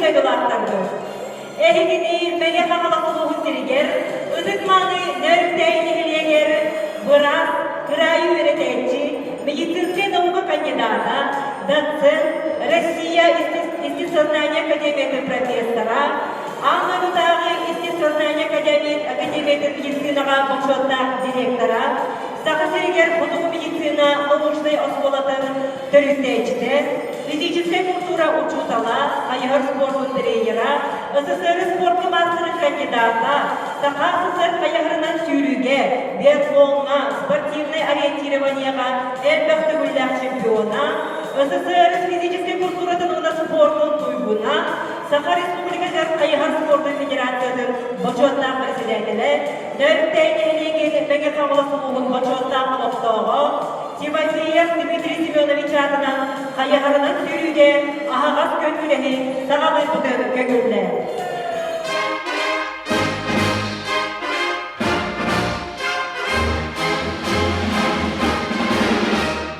дойдулаахтарбыт! Эһигини Мэҥэ Хаҥалас улууһун сиригэр ытык-мааны Нөөрүктээй нэһилиэгэр быраас, кыраайы үөрэтээччи, медицинскэй наука кандидата, доцент, Россия естествознания академиятын профессора, Аан дойдутааҕы естествознания академиятын медицинаҕа бочуоттаах директора, Саха сиригэр хотугу медицина научнай оскуолатын төрүттээччитэ, физическэй культура учуутала, хайыһар спордун тренера, СССР спортка маастарын кандидата, Саха СССР хайыһарынан сүүрүүгэ, биатлоҥҥа, спортивнай ориентированиеҕа элбэх төгүллээх чемпиона, СССР физическэй культуратын уонна спордун туйгуна, Саха Республикатыгар хайыһар спордун федерациятын бочуоттаах председателэ, Нөөрүктээй нэһилиэгин Мэҥэ Хаҥалас улууһун бочуоттаах олохтооҕо Тимофеев Дмитрий Семенович аатынан хайыһарынан сүүрүүгэ аһаҕас күөн күрэһи саҕалыырбытын көҥүллээ.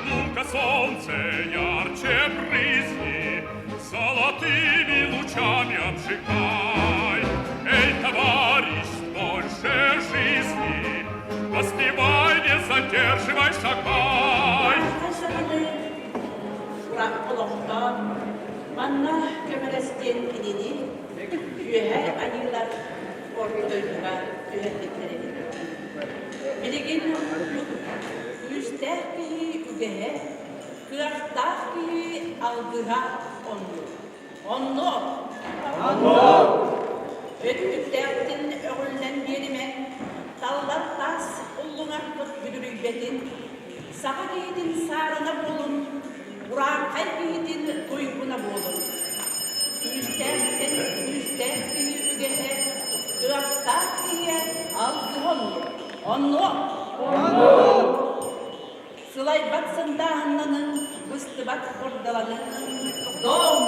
Ну-ка, солнце ярче брызни, Золотыми лучами обжигай. Эй, товарищ, больше жизни, Поспевай, не задерживай, шагай. Олохтоох манна көмөлөс диэн кинини үөһэ айыылар орто дойдуга түһэрбиттэр эбит. Билигин күүстээх киһи үгэһэ Кыахтаах киһи алгыһа оннук. Оннук! Оннук! Өттүктээхтин өҕүллэн биэримэҥ, таллар таас уллуҥахпыт бүдүрүйбэтин, саха киһитин саарына буолун, урааҥхай киһитин туйгуна буолун. Күүстээхтэн күүстээх киһи үгэһэ, кыахтаах киһи алгыһа оннук. Оннук! Оннук! Сылайбат сындааһыннаныҥ, быстыбат хордаланыҥ. Дом!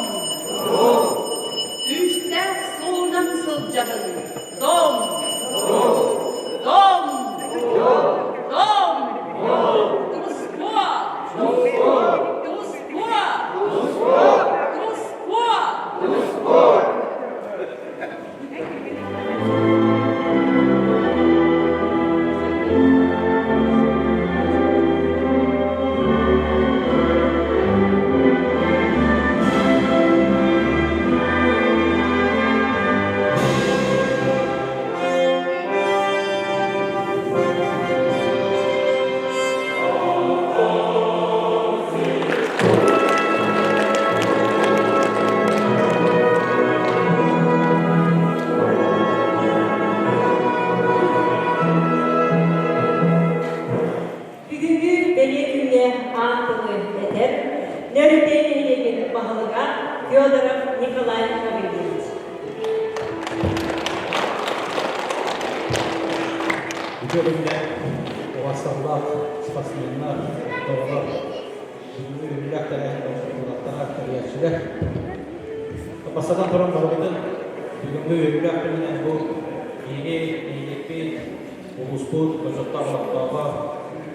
Күүстээх суолунан сылдьабын. Дом! Дом! Дом! Тускуо! Тускуо! Тускуо! Тускуо! Бүгүҥҥү бэлиэ күҥҥэ аан тылы этэр Нөрүтэй нэһилиэгин баһылыга Федоров Николай Гаврильевич. Үтүө күннэ уҕасталлаах спортсменнар, доҕолор, бүгүҥҥү үөрүүлээх тэрээһин уолаттар, тэрийээччилэр. Бастатан туран барыбытын бүгүҥҥү үөрүүлээх күнүнэн бу биһиги нэһилиэкпит, улууспут бочуоттаах олохтооҕо,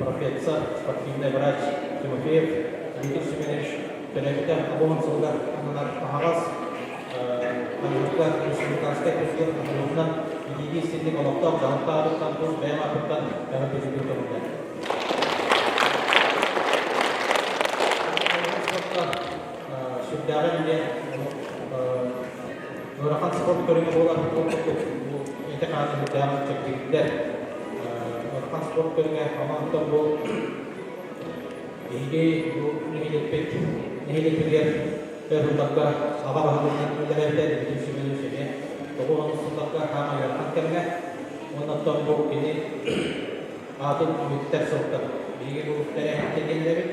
профессор, спортивный врач Тимофеев Дмитрий Семенович төрөөбүтэ абоһун сылыгар ананар аһаҕас Майыһыга республиканскай тустуу ананынан илиилии синник олохтоох дьаһалта аатыттан тус бэйэм ааппыттан эҕэрдэлиибин көҥүллээн. Сүрдээҕин диэн ыарахан спорт көрүҥэ буолар ол курдук бу этэ-хаана сүрдээҕин чэбдигирдэр ыарахан спорт көрүҥэ онон бу биһиги бу нэһилиэкпит нэһилиэкпитигэр өр сылларга аҕа баһылыгынан үлэлээбитэ Дмитрий Семенович эмиэ 90 сылларга хаамай ыарахан кэмҥэ уонна оттон бу кини аатын үмүттэр сылтан биһиги бу тэрээһин тэрийэллэрбит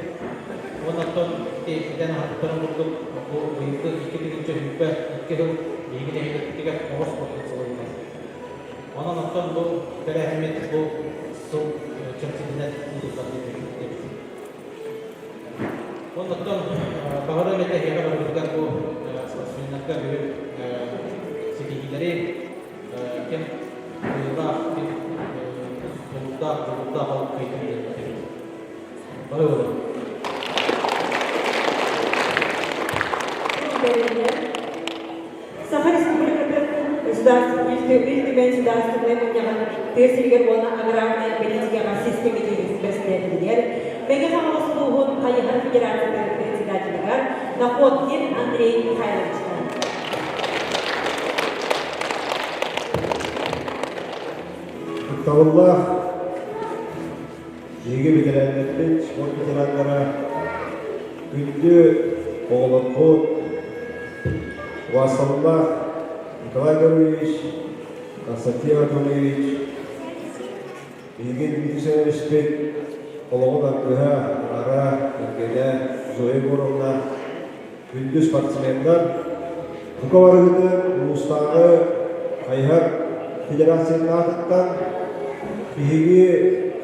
уонна оттон ити этэн аһарбыттарын курдук бу быйылгы 2022 сыл биһиги нэһилиэкпитигэр оҕо спордун сыла буолар. Онон оттон бу тэрээһиммит бу сыл чэрчитинэн ыытыллар диэбит. Оннуттан баҕарыам этэ эһиэхэ барыбытыгар бу спортсменнарга бүгүн ситиһиилэри ким тулуурдаах, ким тулуурдаах, дьулуурдаах ол кыайдын диэн этэбит. Бары буолун. Ил Түмэн Судаарыстыбаннай Мунньаҕын тыа сиригэр уонна аграрнай бэлиитикэҕэ сис кэмитиэтин бэрэссэдээтэлигэр, Мэҥэ Хаҥалас улууһун Хайыһар федерациятын председателигэр Находкин Андрей Михайловичка. Кутталлаах биһиги бэтэрээннэрбит, спорт ветераннара, күндү оҕолорбут, убаастабыллаах Николай Гаврильевич, Константин Анатольевич, биһиги Дмитрий Семеновичпит олоҕун аргыһа, аҕара, кэргэнэ Зоя Егоровна, күндү спортсменнар, бука барыгытын улуустааҕы хайыһар федерациятын аатыттан биһиги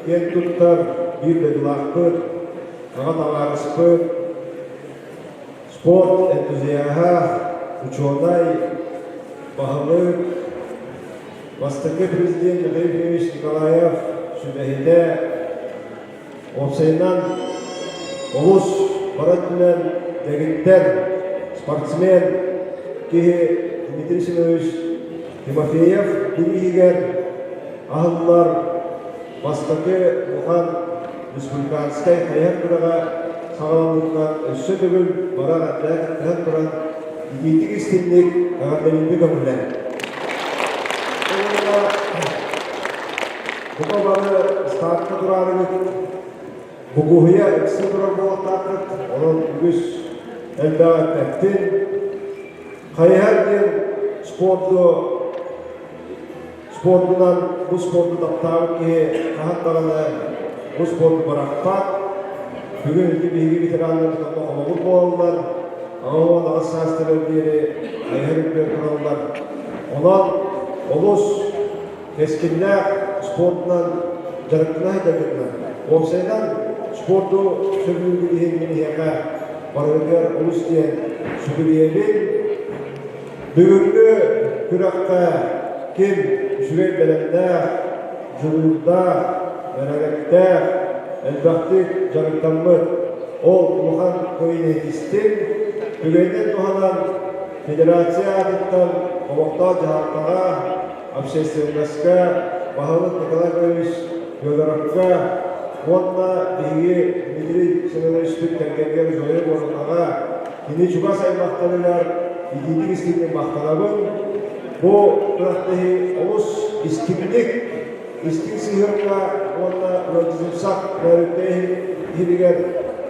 киэн туттар биир дойдулаахпыт, аҕа табаарыспыт, спорт энтузиаһа, учуонай, баһылык, бастакы президент Михаил Ефимович Николаев сүбэһитэ, Уопсайынан, олус бара өттүнэн дэгиттэр спортсмен киһи Дмитрий Семенович Тимофеев бирииһигэр аһыллар бастакы улахан республиканскай хайыһар күрэҕэ саҕаламмытынан өссө төгүл бара эҕэрдэ кыттыһан туран итиитик истиҥник эҕэрдэлииргэ көҥүллээн. Бука бары стартка тураарыгыт, бугуһуйа ыксыы турар буолуохтааххыт, онон үгүс элбэҕи эппэппин. Хайыһар диэн спорду спордунан бу спорду таптаабыт киһи хаһан даҕаны бу спорду бырахпат. Бүгүн ити биһиги ветераннарбыт онно холобур буолаллар. 68 саастарыгар диэри хайыһар үрдүгэр тураллар. Онон олус кэскиллээх спордунан дьарыктана сылдьаргытынан, уопсайынан спорду сөбүлүүргүт иһин мин эһиэхэ барыгытыгар олус диэн сүгүрүйэбин. Бүгүҥҥү күрэххэ ким үчүгэй бэлэмнээх, дьулуурдаах, бэрээдэктээх, элбэхтик дьарыктаммыт ол улахан кыайыыны истиҥ, түгэнинэн туһанан федерация аатыттан олохтоох дьаһалтаҕа общественноска баһылык Николай Иванович Федоровка уонна биһиги Дмитрий Семеновичпыт кэргэнигэр Зоя Егоровнаҕа кини чугас аймахтарыгар итиитик истиҥник махтанабын. Бу күрэхтэһии олус истиҥник, истиҥ сыһыаҥҥа уонна ыалдьытымсах мөөрүктэй иһигэр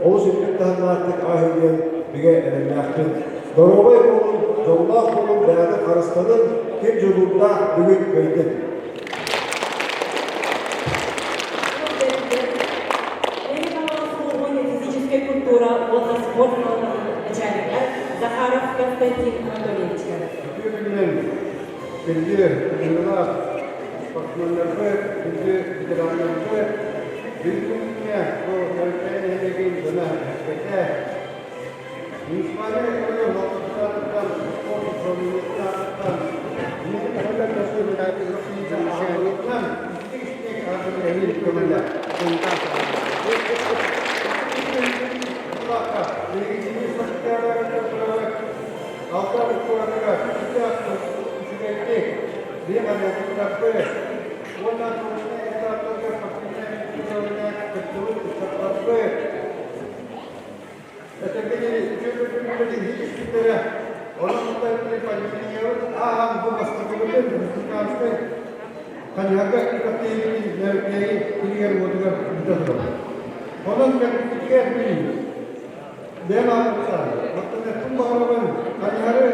олус үрдүк таһымнаахтык ааһыы диэн бигэ эрэллээхпин. Доруобай буолун, дьоллоох буолун, бэйэни харыстанын, ким дьулуурдаах бүгүн кыайдын! Физическэй культура уонна спорт начальника Захаров Константин Анатольевичка. Үтүө күнүнэн күндү ыҥырыылаах спортсменнарбыт, күндү ветераннарбыт, бүгүҥҥү күҥҥэ бу Төрүттээн нэһилиэгин дьоно эспэтэ Муниципальнай оройуон аллардаатыттан спорт управлениетыттан Уонна Этэргэ диэри үтүө көрдөрүүлэри иһит түспүттэрэ. Онон муттайбыты пандемиябыт ааһан бу бастакыбытын республиканскай хайыһарга күрэхтэһиибитин Нөөрүктээйи сиригэр-уотугар ыыта турабыт. Онон кэлбиппитигэр мин бэйэм аатыттан, оттон эппин баҕарабын хайыһары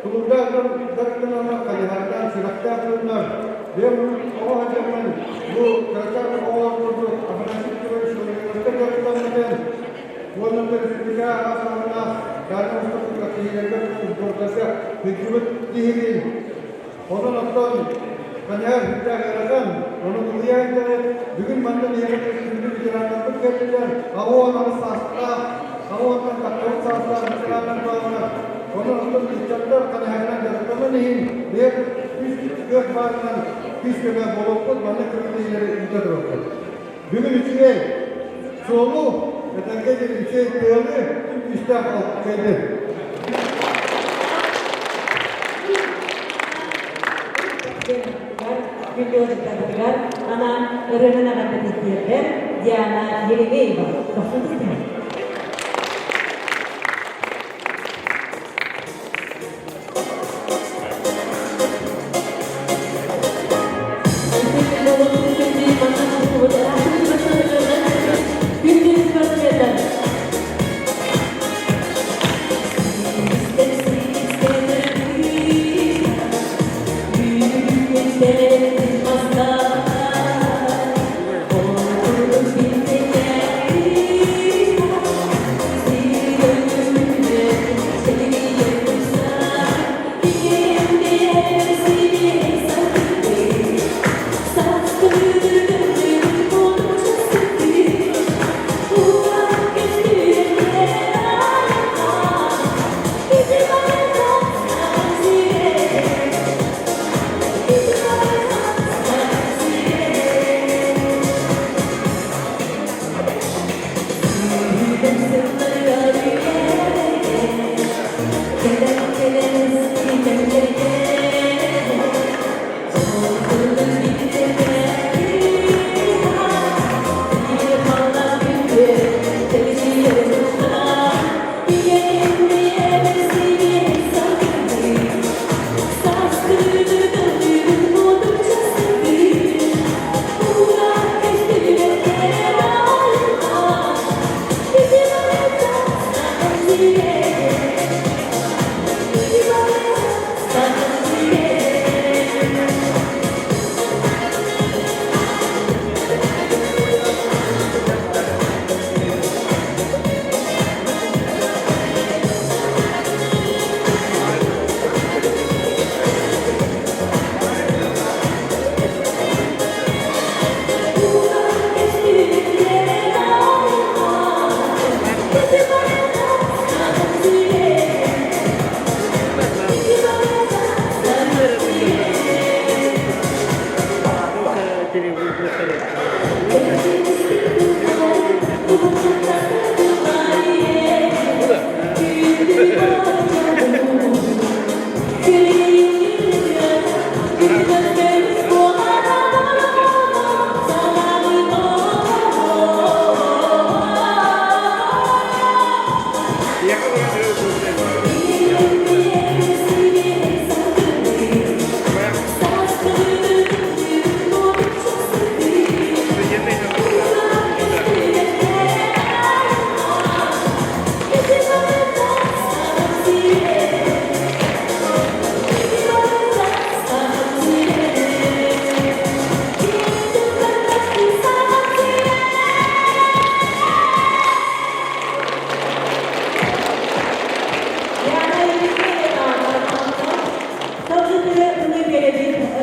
тулуурдаах дьон дьарыктаналлар, хайыһардаан сүрэхтээх дьоннор бэйэм оҕо сылдьаммын бу кырачаан оҕолор курдук Афанасий Петрович Лаврентьевтан дьарыктаммытым. Уонна республика араас таһымнаах Дальнай Восток күрэхтэһиилэргэ сбордарга сылдьыбыт киһибин. Онон оттон Каняр сүрдээх ыарахан, ону тулуйа илдьэҕит. Бүгүн манна биһиэхэ күндү ветераннарбыт кэллилэр. 88 саастаах, 80-тан тахсыбыт саастаах ветераннар бааллар. Онон оттон ыччаттар Каняһынан дьарыктанан иһин бэйэ күүс кыах баарынан күүс-көмө буолуохпут, манна күрэхтэһиилэри ыыта туруохпут. Бүгүн үчүгэй суолу, этэргэ диэри үчүгэй тыалы ким күүстээх кыайдын. ырыанан эҕэрдэтин тиэрдэр Диана Еремеева. Дохсун истиһэн.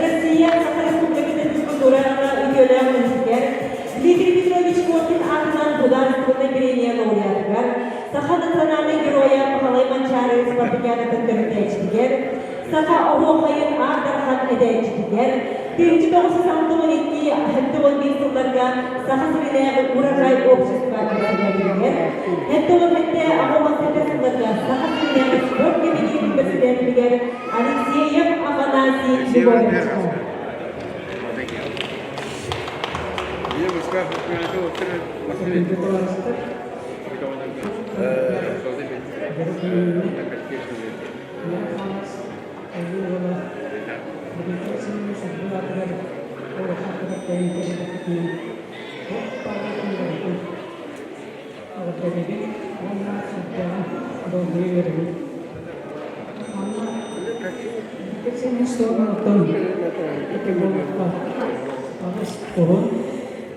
Россия Саха Республикатын физкультураҕа үтүөлээх үлэһитигэр Дмитрий Петрович Коркин аатынан Государственнай премия лауреатыгар, Саха национальнай геройа Баһылай Манчаары спартакиадатын төрүттээччитигэр, Саха оһуохайын Аар Дархан этээччитигэр, 1962 сылларга Саха сиринээҕи Урожай общество председателигэр, 77 сылларга Саха сиринээҕи спорт кэмитиэтин председателигэр Алексеев Афанасий Львовичка.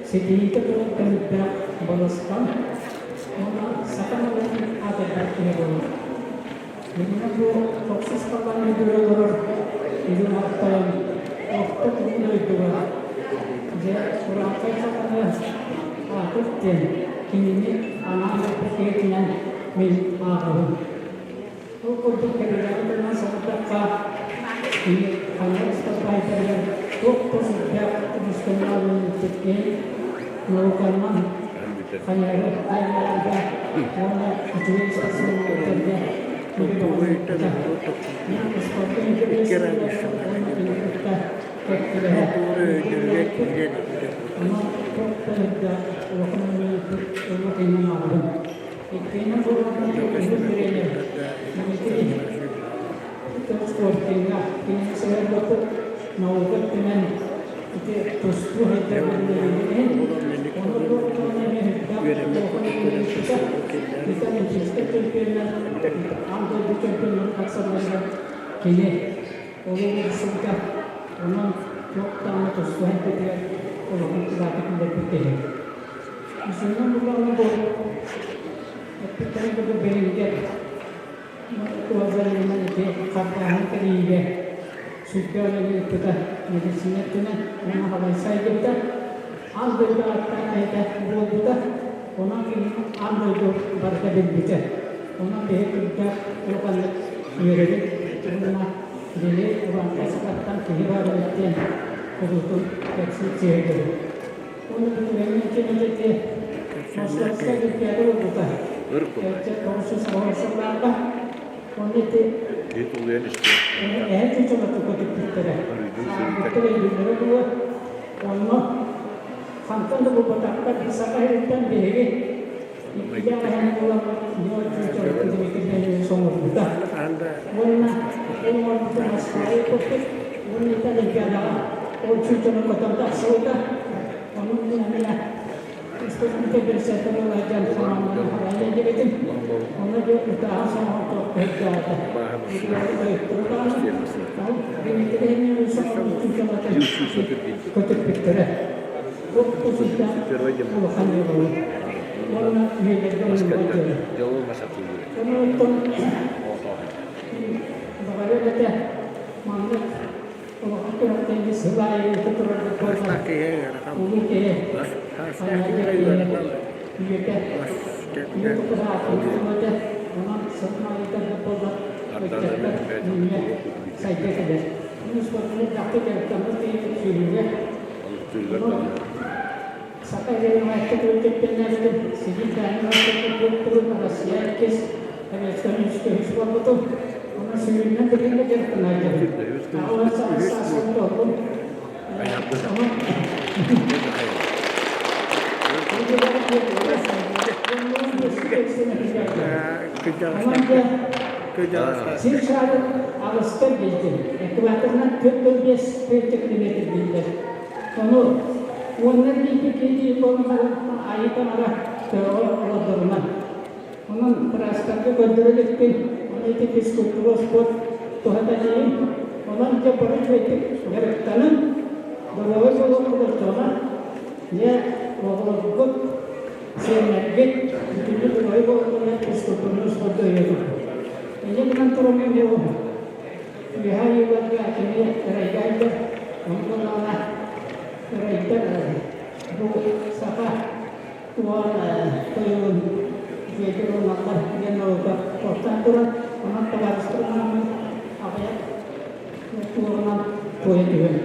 Ситиһиитэ туран элбэх балысхан уонна саха норуотун аатырдар киһи буолар. Билигин бу тохсус халлаан үрдүгэр олорор илин аттайан орто күн дойдуга дьэ урааҥхай саханы аатыр диэн кинини анаан эппит киһитинэн мин ааҕабын. Ол курдук кэбирэҕи тылынан саҥардахха, кини ханна ыстаппаайдарыгар туох да сүрдээх үгүстэннээх үлэлиирбит киһи науканан хайыһары айаннарарга уонна үчүгэй спортсменнарга Итиэннэ буоллаҕына үһүс тренер Дмитрий Спортиҥҥа кинини сыһыарбыппыт наука өттүнэн ити тустуу сайдар биллэриитин ону туох эмиэ сүрдээх улахан Олимпийскай чемпионнар аан дойду чемпионнарын тахсалларыгар кини олоҕу ылсыбыта. Онон туох даҕаны тустуу сайдыытыгар улахан кылааты киллэрбит киһи. Үсүһүнэн буллаҕына бу эппиттэрин курдук бэйэбитигэр уолларынан ити хардааһын тэрийиигэ сүрдээх үлэни ыыппыта медицина өттүнэн уонна халайса айдыбыта. Аан дойду ааттаах киһитэ буолбута. Онон кини аан дойду барыта билбитэ. Онон биһи кырдьаах улаханнык үөрэбит уонна били Иванка сахаттан киһи баар эбит диэн куруутун кэпсиир сиһилэбит. Уонна бүтүннүү кэмитиэти Московскай Олимпиада буолбута. 990 сыллаахха. Онно ити эһэ чучулатыка көтүппүттэрэ. Саарбыттар өйдүүллэрэ буолуо. Онно хантан да булбатахтар саха сириттэн биһиги иккилээх эһэни буоламмыт ньуо чучулатын Дмитрий Леонидович оҥорбута. Уонна ол оҥорбута Москваҕа ыыппыппыт. Уонна ити Олимпиадаҕа ол чучула көтөн тахсыбыта. Ону мин эмиэ Республика председателэ Ладьян хамаанданы халайан диэбитим. Онно дьэ ытааһын соҥоһон туох көһөрдөҕө. Ол Дмитрий Леонидович оҥорбут чучулатын көтүппүттэрэ. Бу тусуйдаах улахан дьыаланы. Уонна үйэлэргэ умнуллар дьыала. Онон баҕарыам этэ маннык улахан күрэхтэһии сыл аайы ыыта турарбыт буоллар улуу киһи айаайа үйэтэ үйэ тухары ааттанар этэ. Онон сылын аайы ыытарбыт буоллар ыччаттар үүнэ сайда кэлэр. Мин спортунан элбэхтик дьарыктаммыт киһи сүүрүүгэ. Онон Саха Ленинайка төрүттэннээбитим, Сибиир Дальнай Востокка Россия иккис, Советскай үһүс буолбутум. Онон сүүрүүнэн билигин да дьарыктанааччыбын. 80 сааспын туоллум. Онон Сир шарын алыстар билдим. Экваторынан 45 километр биллэр. Ону уонна бииргэ киһи буолан айыы таҥара төҕө олордоруна. Онон быраастарга көрдөрө иликпин, ону ити физкультура спорт туһата диин. Онон дьэ бары үчүгэйдик дьарыктанын, доруобай буолуохпут оччоҕуна, дьэ оҕолоргут, сиэннэргит бүтүннүү доруобай буоллунар физкультураны спорду өйөөтүм. Инньэ гынан туран эмиэ Үөһээ айыыларга эмиэ ырайга айдар, ону буоллаҕына ырайдар бу саха уон тойугун үчүгэйдик ылыналлар диэн норуота туохтаан турар, онон табаарыстарым аҕыйах туоҕунан туойа түһүөм.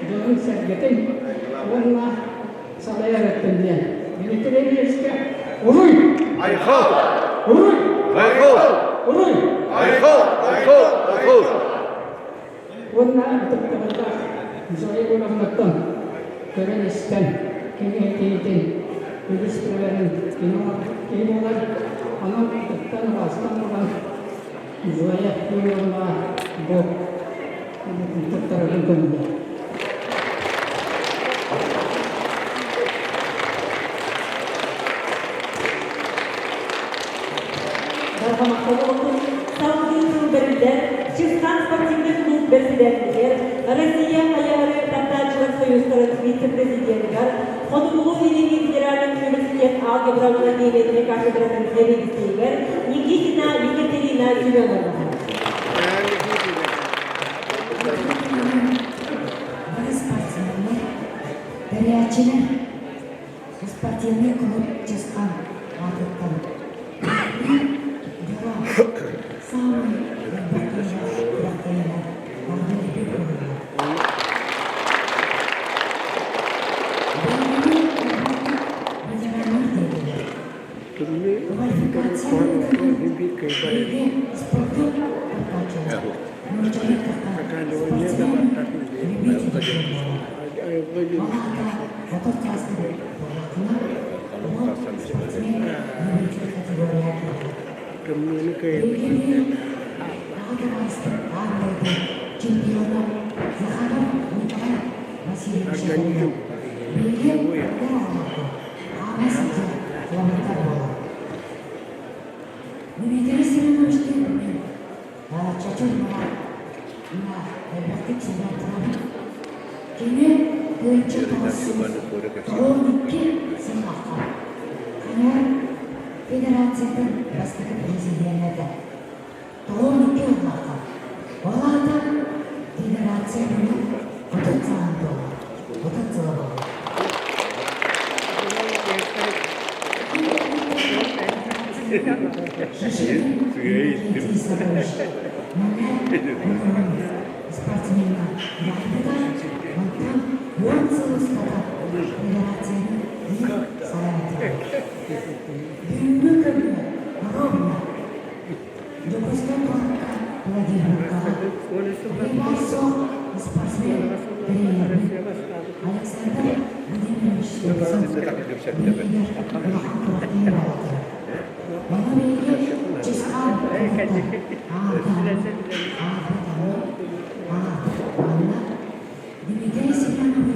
Дьонун-сэргэтин уонна салайар өттүн диэн Дмитрий Ильичкэ Уруй! Айхал! Уруй! Айхал! Уруй! Айхал! Айхал! Айхал! Уонна ытыктабыллаах. Зоя Егоровнаттан көрөн-истэн, кини этиитин үгүс үлэлэрин кини буолар. Онон кыттан убаастан туран Зоя Егоровна бу туттарарын көҥүлэ. Барҕа махтал буоллун. Салгыы тыл бэриллэр Чысхаан спортивнай клуб бэрэсидээнигэр, Россия хайаары таптааччылар союзтарын вице-президенигэр, Хотугулуу-Илиҥҥи федеральнай университет алгебра уонна геометрия кафедратын сэбиэдиссэйигэр Никитина Екатерина Семеновна. Бары спортсменнар, тэрийээччилэр спортивный клуб Чысхан аатыттан дьоро саамай элбэх киһилээх күрэхтэһиилэр барыларыгар буолаллар. Бэйэни элбэхтик ветераннар диэтилэр. Квалификация ыытыллыбыт спорду тардааччылар нууччалыы эттэххэ спортсмен любитель диэн буолар. Ол аата 30 саастар буоллаххына, ол спортсмен любитель категорияҕа киирэр. Биһиги аҕа табаарыспыт аан дойду чемпиона Захаров Николай Васильевич биһиги эр оҕолорго хаама сылдьар холобурдар буолар. Дмитрий Семеновичтыын мин чочур мына элбэхтик сылдьан турабын. Кини 1992 сыллаахха Хайар Федерациятын бастакы президенэ этэ. 92 сыллаахха. Ол аата федерация быйыл 30 сылын туолар. 30 сыла буолар. Спортсменнар онтон 10 сыл устата федерацияны биир салайааччы. Бүгүҥҥү күҥҥэ ровно Дьокуускай куоракка Владимировкаҕа баар-суох спортсмен тренербит Александр Владимирович Слепцов биһигэр улахан күрэхтэһии буола турар. Ону биһиги Чысхаан куораттан аатаан аатыртаны аатыртанна Дмитрий Семенович ытыктаан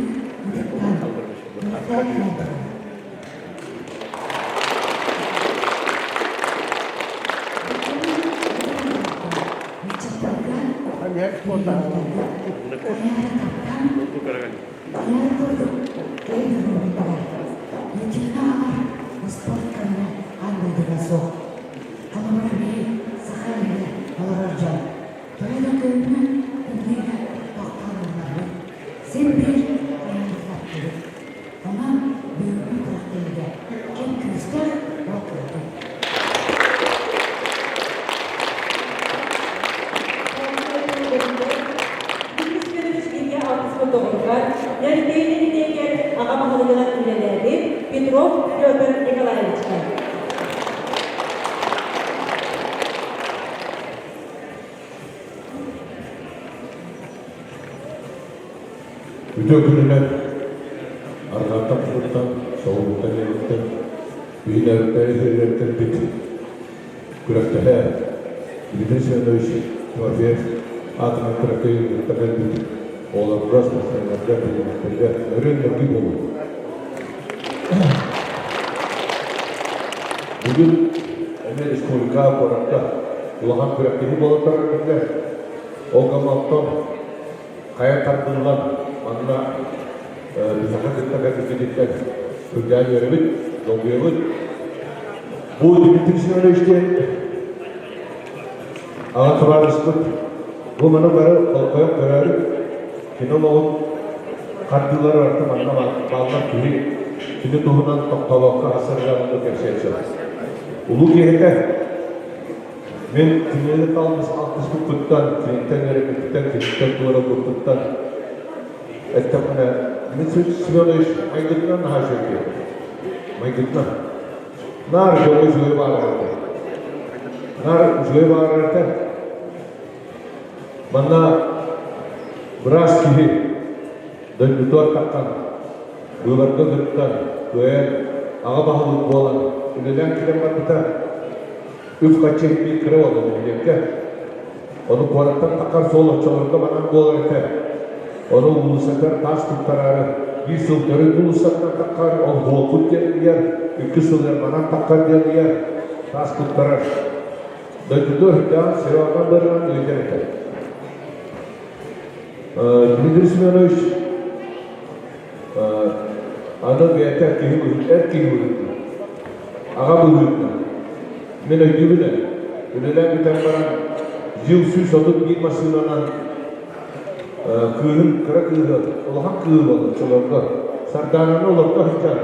күрэхтээн кэлбитэ. Син биир айанныттаттыбыт. Онон бүгүҥҥү күрэхтэһиигэ ким күүстээх, ол кыайбыт. Дмитрий алтыспыт доҕоругар, Нөрүтөй нэһилиэгэр аҕа баһылыгынан үлэлээбит Петров Петр Николаевичка. Үтүө күнүнэн арҕааттан куттан, соҕурууттан илиттэн, биһилэриттэн үһүөлэриттэн бит күрэхтэһэ Дмитрий Семенович Тимофеев аатынан күрэхтэһии кытта кэлбит оҕолорго, спортсменнарга, тренердэргэ өрүөн-мөргүй буолуо. Бүгүн эмиэ республика куоракка улахан күрэхтэһии буола турар биллэр. Ол гомонтон хайа тардыллан манна биһиэхэ кытта кэлбиккититтэн сүрдээн үөрэбит, долгуйабыт. Бу Дмитрий Семенович диэн аҕа табаарыспыт бу маны бары болҕойон көрөөрү кини олоҕун хардыылары барыта манна бааллар киһи кини туһунан тохтообокко асырыгаҕын кэпсиэн сөп. Улуу киһитэ Мин кинини алтыспыппыттан, киниттэн үөрэппиппиттэн, киниттэн туораппыппыттан эттэхпинэ, Дмитрий Семенович майгытынан наһаа үчүгэй. Майгытынан. Наар дьоҥҥо үчүгэй баарар этэ. Наар үчүгэй баарар этэ. Манна быраас киһи. Дойдутугар таххан, быыбарга кыттан, кыайан, аҕа баһылык буолан үлэлээн кэлэн барбыта. Үп-харчы биир кыра буолла нэһилиэккэ. Ону куораттан таххар суол оччолорго манан буолар этэ. Ону уулуссатыгар таас туттараары биир сыл төрүт уулуссаттан таххар, ол буолбут диэн ыйар, икки сыл манан таххар диэн ыйар, таас туттарар. Дойдуту өһүрдэҕин сыраҕынан быарынан ыытар этэ. Дмитрий Семенович аны бэйэтэ киһи эр киһи быһыытынан, аҕа быһыытынан мин өйдүүбүн ээ, үлэлээн бүтэн баран ЗИЛ 131 массыынанан кыыһын, кыра кыыһы, улахан кыыһы буолла оччолорго, Сардаананы олордо сылдьан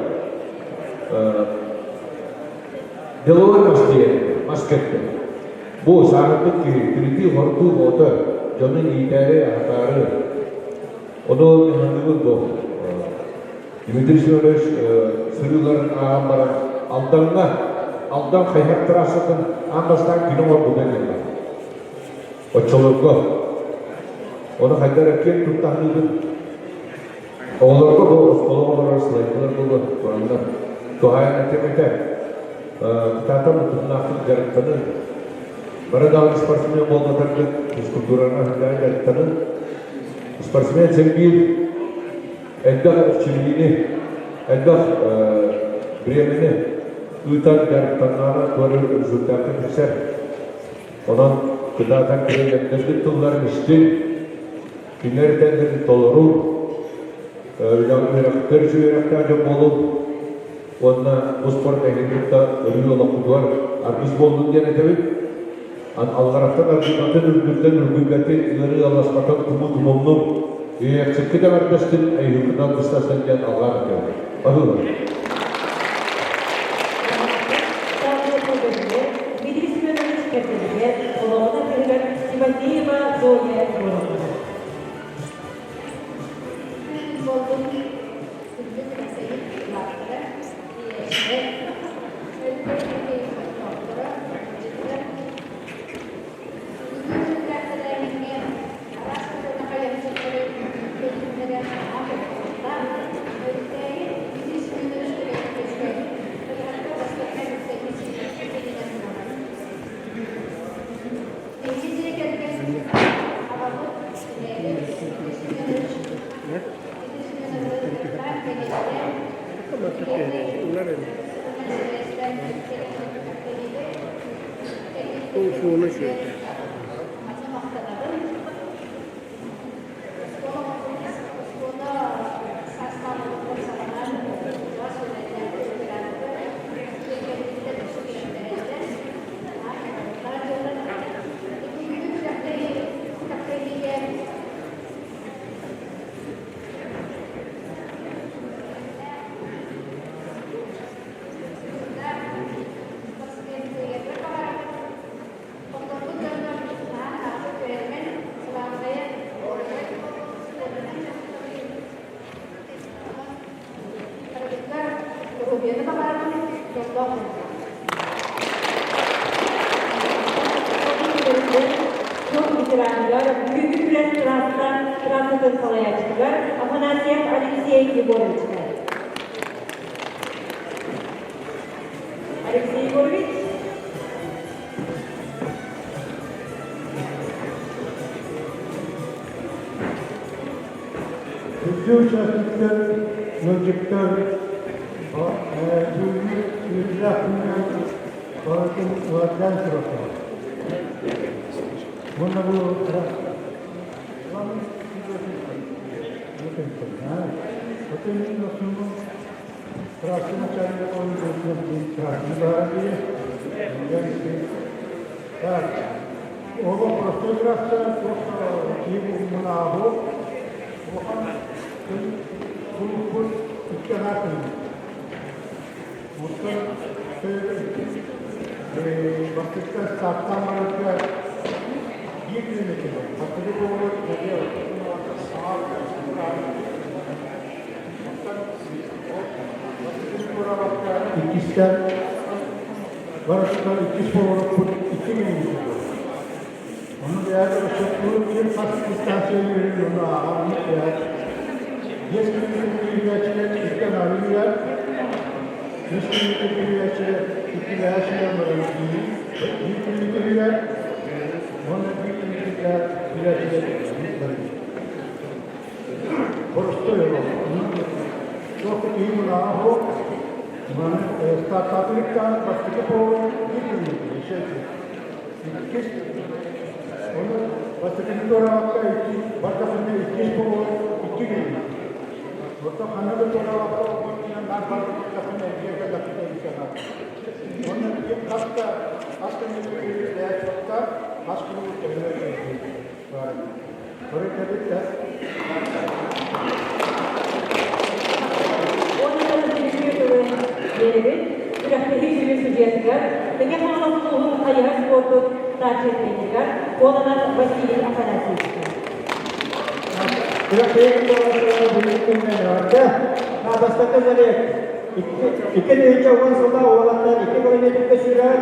деловой мас диэн мас кэттэ. Бу сааһырбыт киһи тиритии-хорутуу оҕото дьону иитээри, аһатаары. Ону мин бу Дмитрий Семенович сырыыларын ааҕан баран Алдаҥҥа Алдан хайыһар трассатын аан бастаан кини оҥорбута диэн баар. Оччолорго ону хайдах эрэ киэн туттаһыныыбын. Оҕолорго бу оскуола оҕолоро сылайдылар буолуо тураннар туһаайан этим этэ. Кытаатан утумнаахтык дьарыктанын. Бары даҕаны спортсмен буолбатаргыт физкультуранан сылдьан дьарыктанын. Спортсмен син биир элбэх эрчиллиини, элбэх бириэмэни ыытан дьарыктаннаҕына туора результакка тиксэр. Онон кытаатан кэлэн тылларын истиҥ, кинилэр этэллэрин толору, үөрэхтэр үчүгэй үөрэхтээх дьон буолуҥ уонна бу спорт эһигини кытта өрүү олоххутугар аргыс буоллун диэн этэбит. Аллараттан аргыйбатын, үрдүттэн үргүйбэтин, ыарыы ыалласпатын, тумуу тумуллун, иэйэхсиккит эҕэрдэстин, эйиһиккит алгыстастын диэн алҕаан этэбит. Баһыыба. Дмитрий Семенович кэргэнигэр, олоҕун атыыһыгар Тимофеева Зоя Егоровна. Буоллун күндү Алексей улааттара, ийэлэрэ, өлбөт дьиттэр бүгүҥҥү күрэхтэһиигэ араас хайыһардары көрүҥнэрэ аҕаллар. Өрүттээйи Дмитрий Семенович үөскээбит хайыһарга бастакы үктэнии буолар. Биһиги дьиэ кэргэн аҕабыт эбээбит Дмитрий Семенович Дмитрий Семенович бэлиэтээн Спорт ветераныгар, бүгүҥҥү күрэс трассатын салайааччытыгар Афанасьев Алексей Егоровичка. Алексей Егорович. Күндү участниктар, ыалдьыттар, бүгүҥҥү үөрүүлээх күнүнэн барытын уордаан туруохтара. Уонна бу Трасса начальник Так, оҕо простой трасса, киһи мунааҕу, улахан кулуппут икки аҥаар Оттон бастакы стартаан барарга биир километр бастакы буолуор Иккистэн барыста иккис повороппут 2 километр. Ону бэйэ өссө ким хас дистанция үөрүн ону ааҕан бэйэ. Биэс километр күүрээччилэр икки аҥаары үүрэр, үс километр күүрээччилэр иккилээх сүүрэн баран биир километр үүрэр уонна биир километрдээх күүрээччилэр биир барар. Боростуой олох. Туох да киһи мунааҕа суох. Маны стартаатыгыттан бастакы полу биир километр, еще иккис Ону бастакы туораабакка икки бардахына иккис полу икки километр. Оттон ханна да туораабакка олбуттунан наар бардахына эргиэ кэллэхпитэ икки аҥаар. Уонна ким хас да хас да мүнүүтэ бэйэ суохтаах, хас күнү төһө баар. Биэрэбит күрэхтэһии сүрүн судьуйатыгар Мэҥэ Хаҥалас улууһун хайыһар спордун старшай тренеригэр Кононов Василий Афанасьевичка. Күрэхтэһии Бастакы забег 2010 сылда уолаттар 2 километрга сүүрэр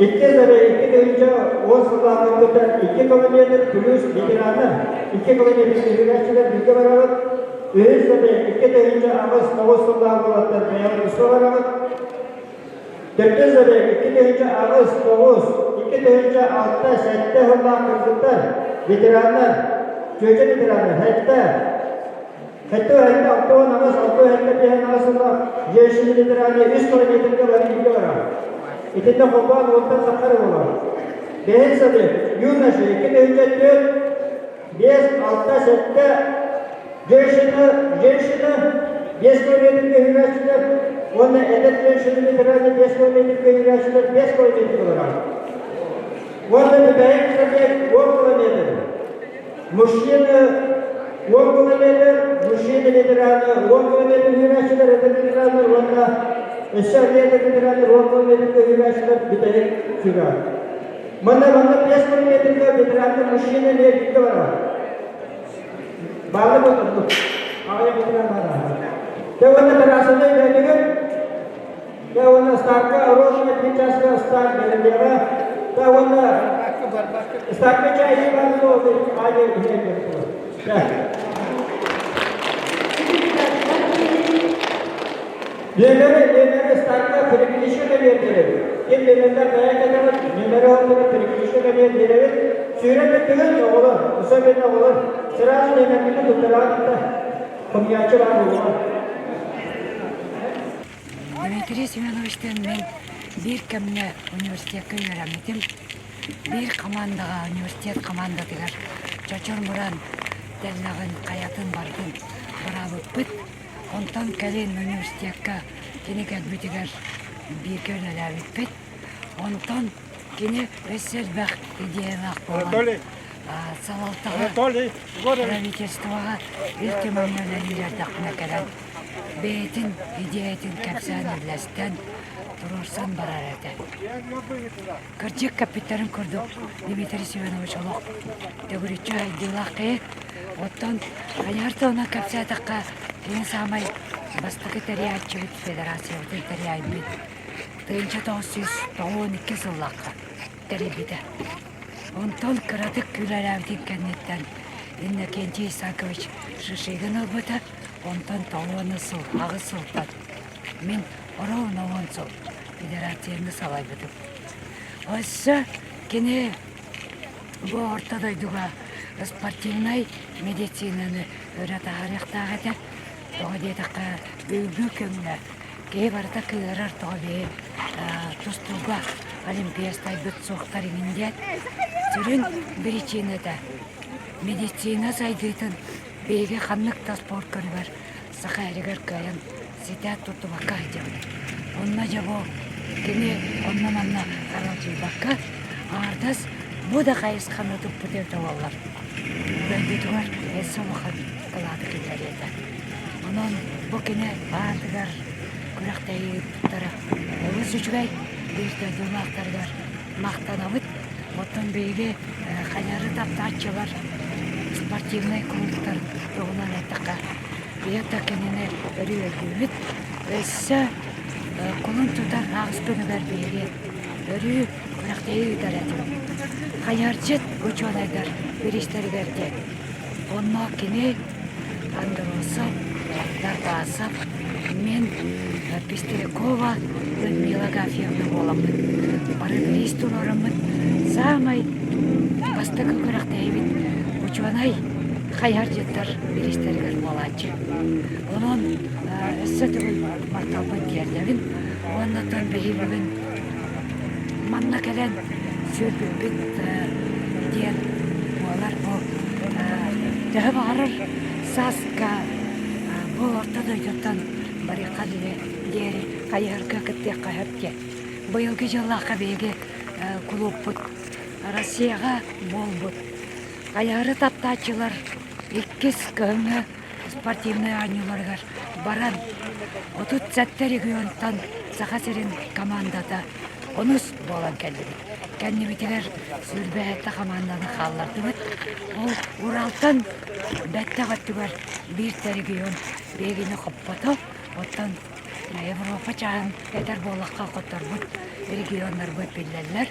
Икки заря 2010 сыллаахха 2 километр плюс ветераннар 2 километр үһүгээччилэр бииргэ барабыт. Үһүс заря 2008-9 сыллаах уолаттар бэйэҕит туспа бараҕыт. Төрдүс заря 2008-9, 2006-7 сыллаах кыргыттар, ветераннар, чүөчэ ветераннар, сэттэ Хэттэ хэттэ 68, 67 биһэн аҕыс сыллаах женщины ветераны үс километрга бары бииргэ барар. Итиннэ холбоон уонтан таххар буолар. Бэһин сады юноши 2 4, 5, 6, 7 женщина, женщина 5 километрга үүрээччилэр уонна эдэр женщина ветераны 5 километрга үүрээччилэр 5 километрга барар. Уонна бүтэһик забег 10 километр. Мужчины 10 километр, мужчины ветераны 10 километр үүрээччилэр, эдэр ветераннар уонна өссө эдэр ветераннар 10 километрга үүрээччилэр бүтэһик сүүрэр. Манна манна 5 километрга ветераннар мужчина эмиэ бииргэ барар. Баалы ботурдук. Аҕыйах ветеран баар. Дьэ уонна трассаны өйдөөтүгүт? Дьэ уонна стартка ровно 1 часка старт бэлэмниэҕэ. Дьэ уонна стартка чай бар дуо аайы иһэн Нүөмэри, нүөмэри стартка перекличка кэлиэр биэрэбит. Ким нүөмэрдэр бэйэ кэтэҕит, нүөмэри оннугар перекличка кэлиэр биэрэбит. Сүүрэн бүттүгүт, оҕолор, особенно оҕолор, сразу нүөмэргитин туттараҕыт да, хомуйааччы баар буолуоҕа. Дмитрий Семеновичтыын мин биир кэмҥэ университекка үөрэммитим. Биир хамаандаҕа, университет хамаандатыгар Чочур Муран тэллэҕин, хайатын барытын бараабыппыт. Онтон кэлин университекка кини кэлбитигэр бииргэ үлэлээбиппит. Онтон кини өссө элбэх идеялаах буолан салалтаҕа, правительствоҕа Ил Түмэҥҥэ үлэлиир эрдэхпинэ кэлэн бэйэтин идеятын кэпсээн үллэстэн, туруорсан барар этэ. Кырдьык кэппиттэрин курдук Дмитрий Семенович олох төгүрүччү сайдыылаах киһи. Оттон хайыһар туһунан кэпсээтэххэ, кини саамай бастакы тэрийээччибит, федерациябытын тэрийээйбит 1992 сыллаахха тэрийбитэ. Онтон кыратык үлэлээбитин кэнниттэн Иннокентий Исакович Шишигин ылбыта, онтон тоҕуону сыл, аҕыс сылтан мин ровно уон сыл федерацияны салайбытым. Өссө кини бу орто дойдуга спортивнай медицинаны өрө таһаарыахтаах этэ. Тоҕо диэтэххэ, бүгүҥҥү күҥҥэ киһи барыта кыыһырар тоҕо биһи тустууга олимпиецтайбыт суохтар иҥин диэн сүрүн биричиинэтэ медицина сайдыытын биһиги ханнык да спорт көрүгэр саха эригэр кыайан ситэ туттубакка сылдьабыт. Онно дьэ бу кини онно-манна аралдьыйбакка аҥардас бу да хайысханы туппут эбитэ буоллар дойдутугар өссө улахан кылааты киллэриэ этэ. Онон бу кини аатыгар күрэхтэһиилэрэ олус үчүгэй, биир дойдулаахтарыгар махтанабыт. Оттон биһиги хайары таптааччылар спортивнай клубтар туһунан эттэххэ, ийэ да кинини өрүү өйдүүбүт. Өссө кулун тутар аҕыс күнүгэр биһиги өрүү күрэхтэһии ыытар этибит. Хайыһарчыт учуонайдар бириистэригэр диэн. Онно кини. Андросов, Дарбасов, мин Пестрякова Людмила Агафьевна буоламмыт бары бириис туруораммыт саамай бастакы күрэхтэһиибит учуонай хайыһардьыттар бириистэригэр буолааччы. Онон өссө төгүл махталбын тиэрдэбин уонна оттон биһи бүгүн манна кэлэн сүөрбүппүт диэн буолар бу төһө баҕарар сааска бу орто дойдуттан барыахха диэри хайыһарга кыттыахха сөп диэн. Быйылгы дьыллаахха биһиги кулууппут Россияҕа буолбут хайыһары таптааччылар иккис кыһыҥҥы спортивнай оонньууларыгар баран 37 регионтан Саха сирин командата онус буолан кэллибит. Кэннибитигэр сүүрбэһэттэ хамаанданы хааллардыбыт. Ол Уралтан бэттэх өттүгэр биир да регион биһигини хоппото. Оттон Европа чааһын этэр буоллахха хотторбут регионнарбыт биллэллэр.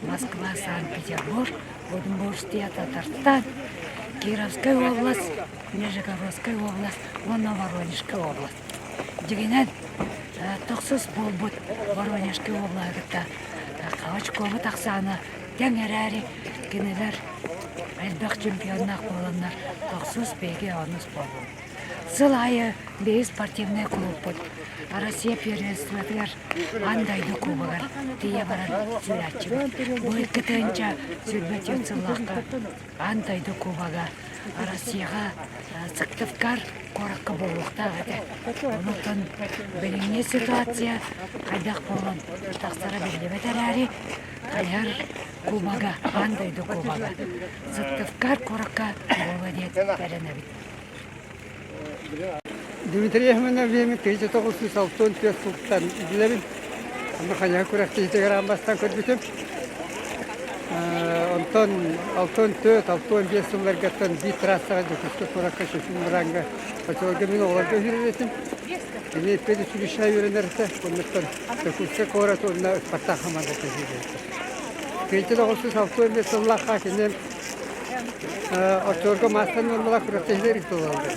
Москва, Санкт-Петербург, Удмуртия, Татарстан, Кировскай область, Нижегородскай область уонна Воронежскай область. Дьиҥинэн, тохсус буолбут Воронежскай облаһы кытта очкобут ахсаана тэҥ эрээри, кинилэр элбэх чемпионнаах буоланнар тохсус, биһиги онус буоллубут. Сыл аайы биһиги спортивнай кулууппут Россия первенствотыгар аан дойду кубогар тиийэ баран сүүрээччибит. Бу 2024 сыллаахха аан дойду кубога Россияҕа Сыктывкар куоракка буолуохтаах этэ. Онтон билиҥҥи ситуация хайдах буолан тахсара биллибэт эрээри, хайар кубога, аан дойду кубога Сыктывкар куоракка буолуо диэн эрэнэбит. Дмитрий Ефимович 1964 сылтан билэбин. Онно хайаһы күрэхтэһиитигэр аан бастаан көрбүтүм. Онтон 64-65 сылларгаттан биир трассаҕа Дьокуускай куоракка Чөчүн Мыраҥҥа оччолорго мин оҕолорго үһүрэр этим. Кини педучилищеҕа үөрэнэр этэ. Оннуттан Дьокуускай куорат уонна Спартак хамаандата үһүрэр этэ. 1965 сыллаахха кини Оччолорго маастан уонна күрэхтэһиилэр ыытыллаллар.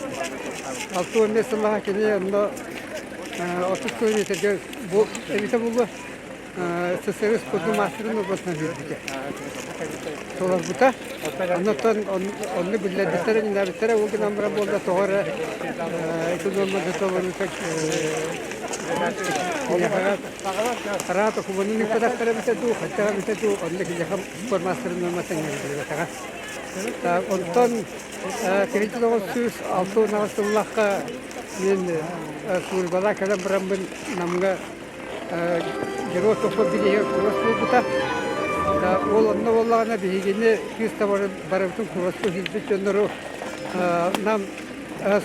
65 сыллаах кини онно 30 километрга бу эбитэ буолуо СССР спордун маастарын уобаласынан киирбитэ. Толорбута. Оннуттан онно биллэрбиттэрэ, иннээбиттэрэ ол гынан баран буолла тоҕо эрэ экономика толоруута Араата кубанын ыппатахтара эбитэ дуу, хайдах эбитэ дуу, онно киниэхэ спортмастерынан тэҥнэбитэ. Онтон 1968 сыллаахха мин службалаа кэлэн бараммын Намҥа Герой Тохтор бирииһигэр курос буолбута. Ол онно буоллаҕына биһигини кыыс барыбытын куроска киирбит дьоннору Нам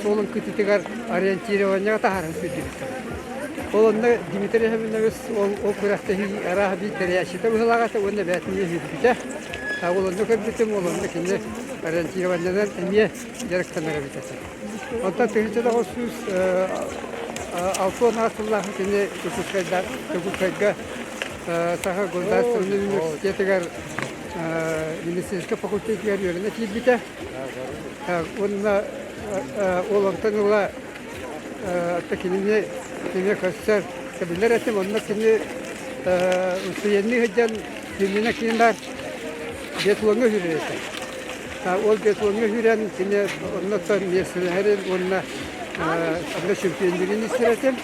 суолун кытыытыгар ориентированиеҕа таһааран сүүрдүбүттэр. Ол онно Дмитрий Ефимович ол, ол күрэхтэһии арааһа биир тэрийээччитэ быһыылаах этэ уонна бэйэтин үһүрбүтэ. Ол онно көрбүтүм, ол онно кини ориентированиенан эмиэ дьарыктанар эбит этэ. Онтон 1968 сыллаах кини Дьокуускайга, Дьокуускайга Саха государственнай университетыгар медицинскэй факультетыгар үөрэнэ киирбитэ. Уонна ол онтон ыла кинини кими көрсөр билэр этим. Онно кини устудьуоннуу сылдьан кинини киин биатлоҥҥа үүрэр этэ. Ол биатлоҥҥа үүрэн кини оннуттан миэстэлэһэрин уонна онно чемпионнуурун истэр этим.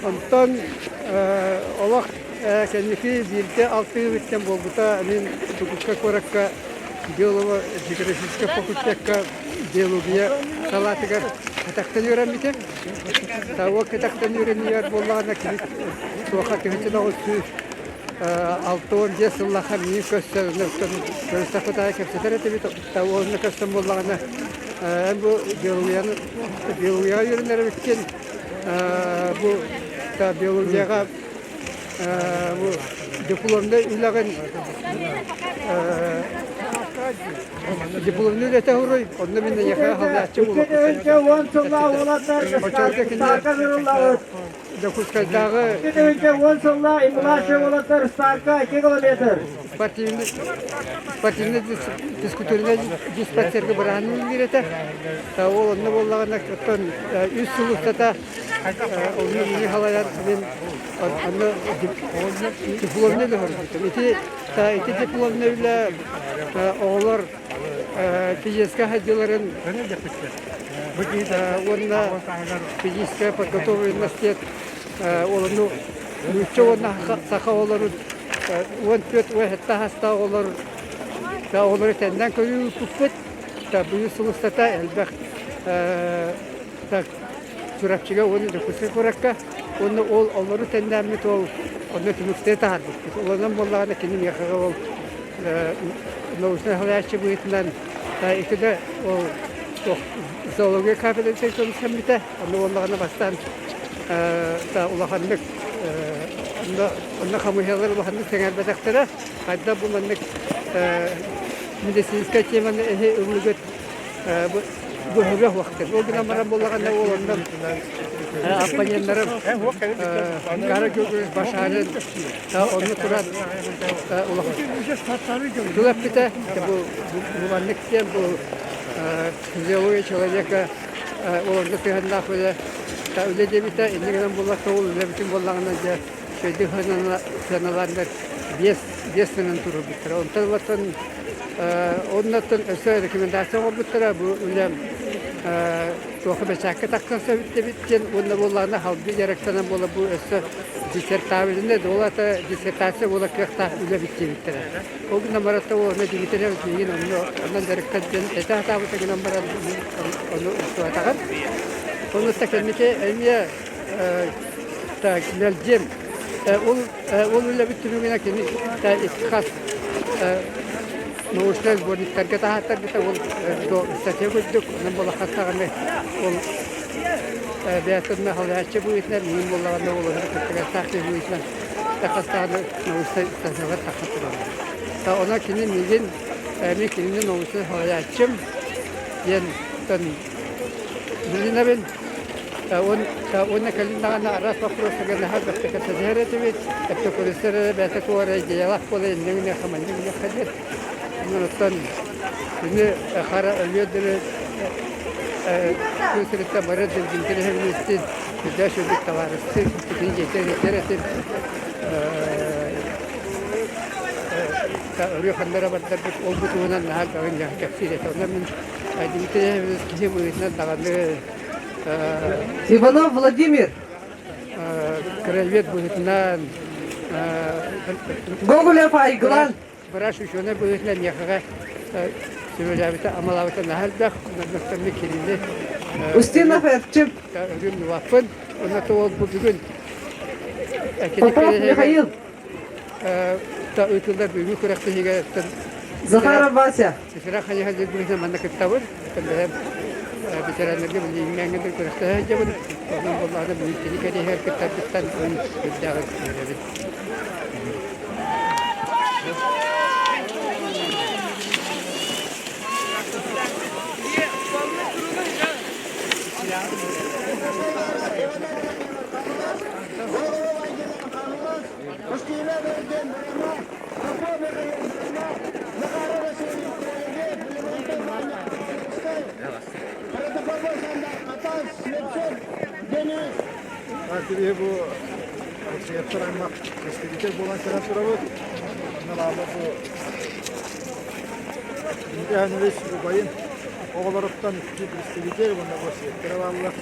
Онтон олох кэнники бииргэ алтыһыыбыттан буолбута мин Дьокуускай куоракка Биолого-географическай факультекка биология салаатыгар кэтэхтэн үөрэммитим. Того кэтэхтэн үөрэнийэр буоллаҕына кини туоха 1965 сыллаахха миигин көрсөн көрүстэхпит аайы кэпсэтэр этибит. Уонна көрсөн буоллаҕына эн бу биологияны биологияҕа үөрэнэр эбиккин бу биологияҕа бу дипломнай үлэҕин дипломнай үлэтэ уруй онно мин эйиэхэ халлааччы 2010 сыллаах уолаттар старка ыҥырыллабыт. Дьокуускайдааҕы 2010 сыллаах и младший уолаттар старка 2 километр. Спортивный спортивный физкультурнай диспансерга быраһан үлэлиир этэ. Ол онно буоллаҕына оттон үс сыл устата онно мини халайан мин онно дипломнай үлэ Ити ити дипломнай үлэ оҕолор физическэй хайдыыларын уонна физическая подготовленность олону нуучча уонна саха оҕолорун 14 уон хастаах оҕолор оҕолору тэннэн көрүү ыыппыппыт. Быйыл сыл устата элбэх Чурапчыга уонна Дьокуускай куоракка уонна ол олору тэннээммит ол онно түмүктэри таһаарбыппыт. Олонон буоллаҕына кини миэхэҕэ ол научнай салайааччы быһыытынан ити да ол зоология кафедратын көмүскэммитэ. Онно буоллаҕына бастаан улаханнык онно онно хамыыһыйалар улаханнык сэҥээрбэтэхтэрэ. Хайдах бу маннык медицинскэй теманы эһи ыллыгыт быһыга уохтар. Ол гынан баран буоллаҕына ол онно оппоненнарым Кара Георгиевич Башарин онно туран улахан тыл эппитэ. Бу маннык диэн бу физиология человека олорго сыһыаннаах үлэ үлэ диэбитэ. Инньэ гынан буоллахха ол үлэбитин буоллаҕына дьэ үчүгэйдик сыаналааннар биэс сынан туруорбуттара. Онтон уларсан оннуттан өссө рекомендация оҥорбуттара бу үлэм туохха бэчээккэ тахсан сөбүт диэн уонна буоллаҕына халбы дьарыктанан буола бу өссө диссертабельный дуолата диссертация буола кыахтаах үлэ эбит диэбиттэрэ. Ол гынан баран уонна Дмитриев миигин онно онон дьарыктан диэн этэ сатаабыта гынан баран ону устубатаҕым. Онуста кэнники эмиэ так мэлдьим ол ол үлэбит түмүгүнэ кини икки хас научнай сборниктарга таһааттарбыта ол статья курдук онон буолаххаттаҕына ол бэйэтин халааччы быһыытынан миин буоллаҕына ол онно кыттыгастаах киһи быһыытынан таххастаҕына научнай статьялар тахха тураллар. Онон кини миигин мин кинини научнай салайааччым диэн билинэбин. Уонна кэлин даҕаны араас боппуруостарга наһаа элбэхтик кэпсэтиһэр этибит. Эптокуристар эрэ бэйэтэ туох эрэ идеялаах буола иннэ гыныахха, манна гыныахха диэн. Онон кини хара өлүөр диэри күн сириттэн бары дилбинтириһэбин сүрдээх үчүгэй табаарыстыы, кини дьиэтигэр иитэр этим. Өрүү ханна эрэ бардарбыт ол бу туһунан наһаа элбэҕин кэпсиир этэ. Онон мин Дмитрий киһи быһыытынан даҕаны Иванов Владимир. Краевед быһыытынан Гоголев Айгылан. Врач ученый быһыытынан миэхэҕэ сүбэлээбитэ, амалаабыта наһаа элбэх. Онон кинини Устинов Эрчим. Өрүм нуаппын. Онно ол бу бүгүн Попов Михаил. Ыытыллар бүгүҥҥү күрэхтэһиигэ Захаров Вася. Ветеран хайыһа диэн манна кыттабын. Бэйэм ветераннарга билиҥҥээҥҥэ күрэхтэһэ сылдьабын. Онон буоллаҕына бүгүн кини кэриэһигэр кыттарбыттан сүрдээҕин үөрэбин. Киһи бу Алексеевтар аймах представитель буолан кэлэн турабыт. Онно бааллар бу Дмитрий Иванович убайын оҕолоруттан икки представитель уонна бу сиэттэрэ бааллар.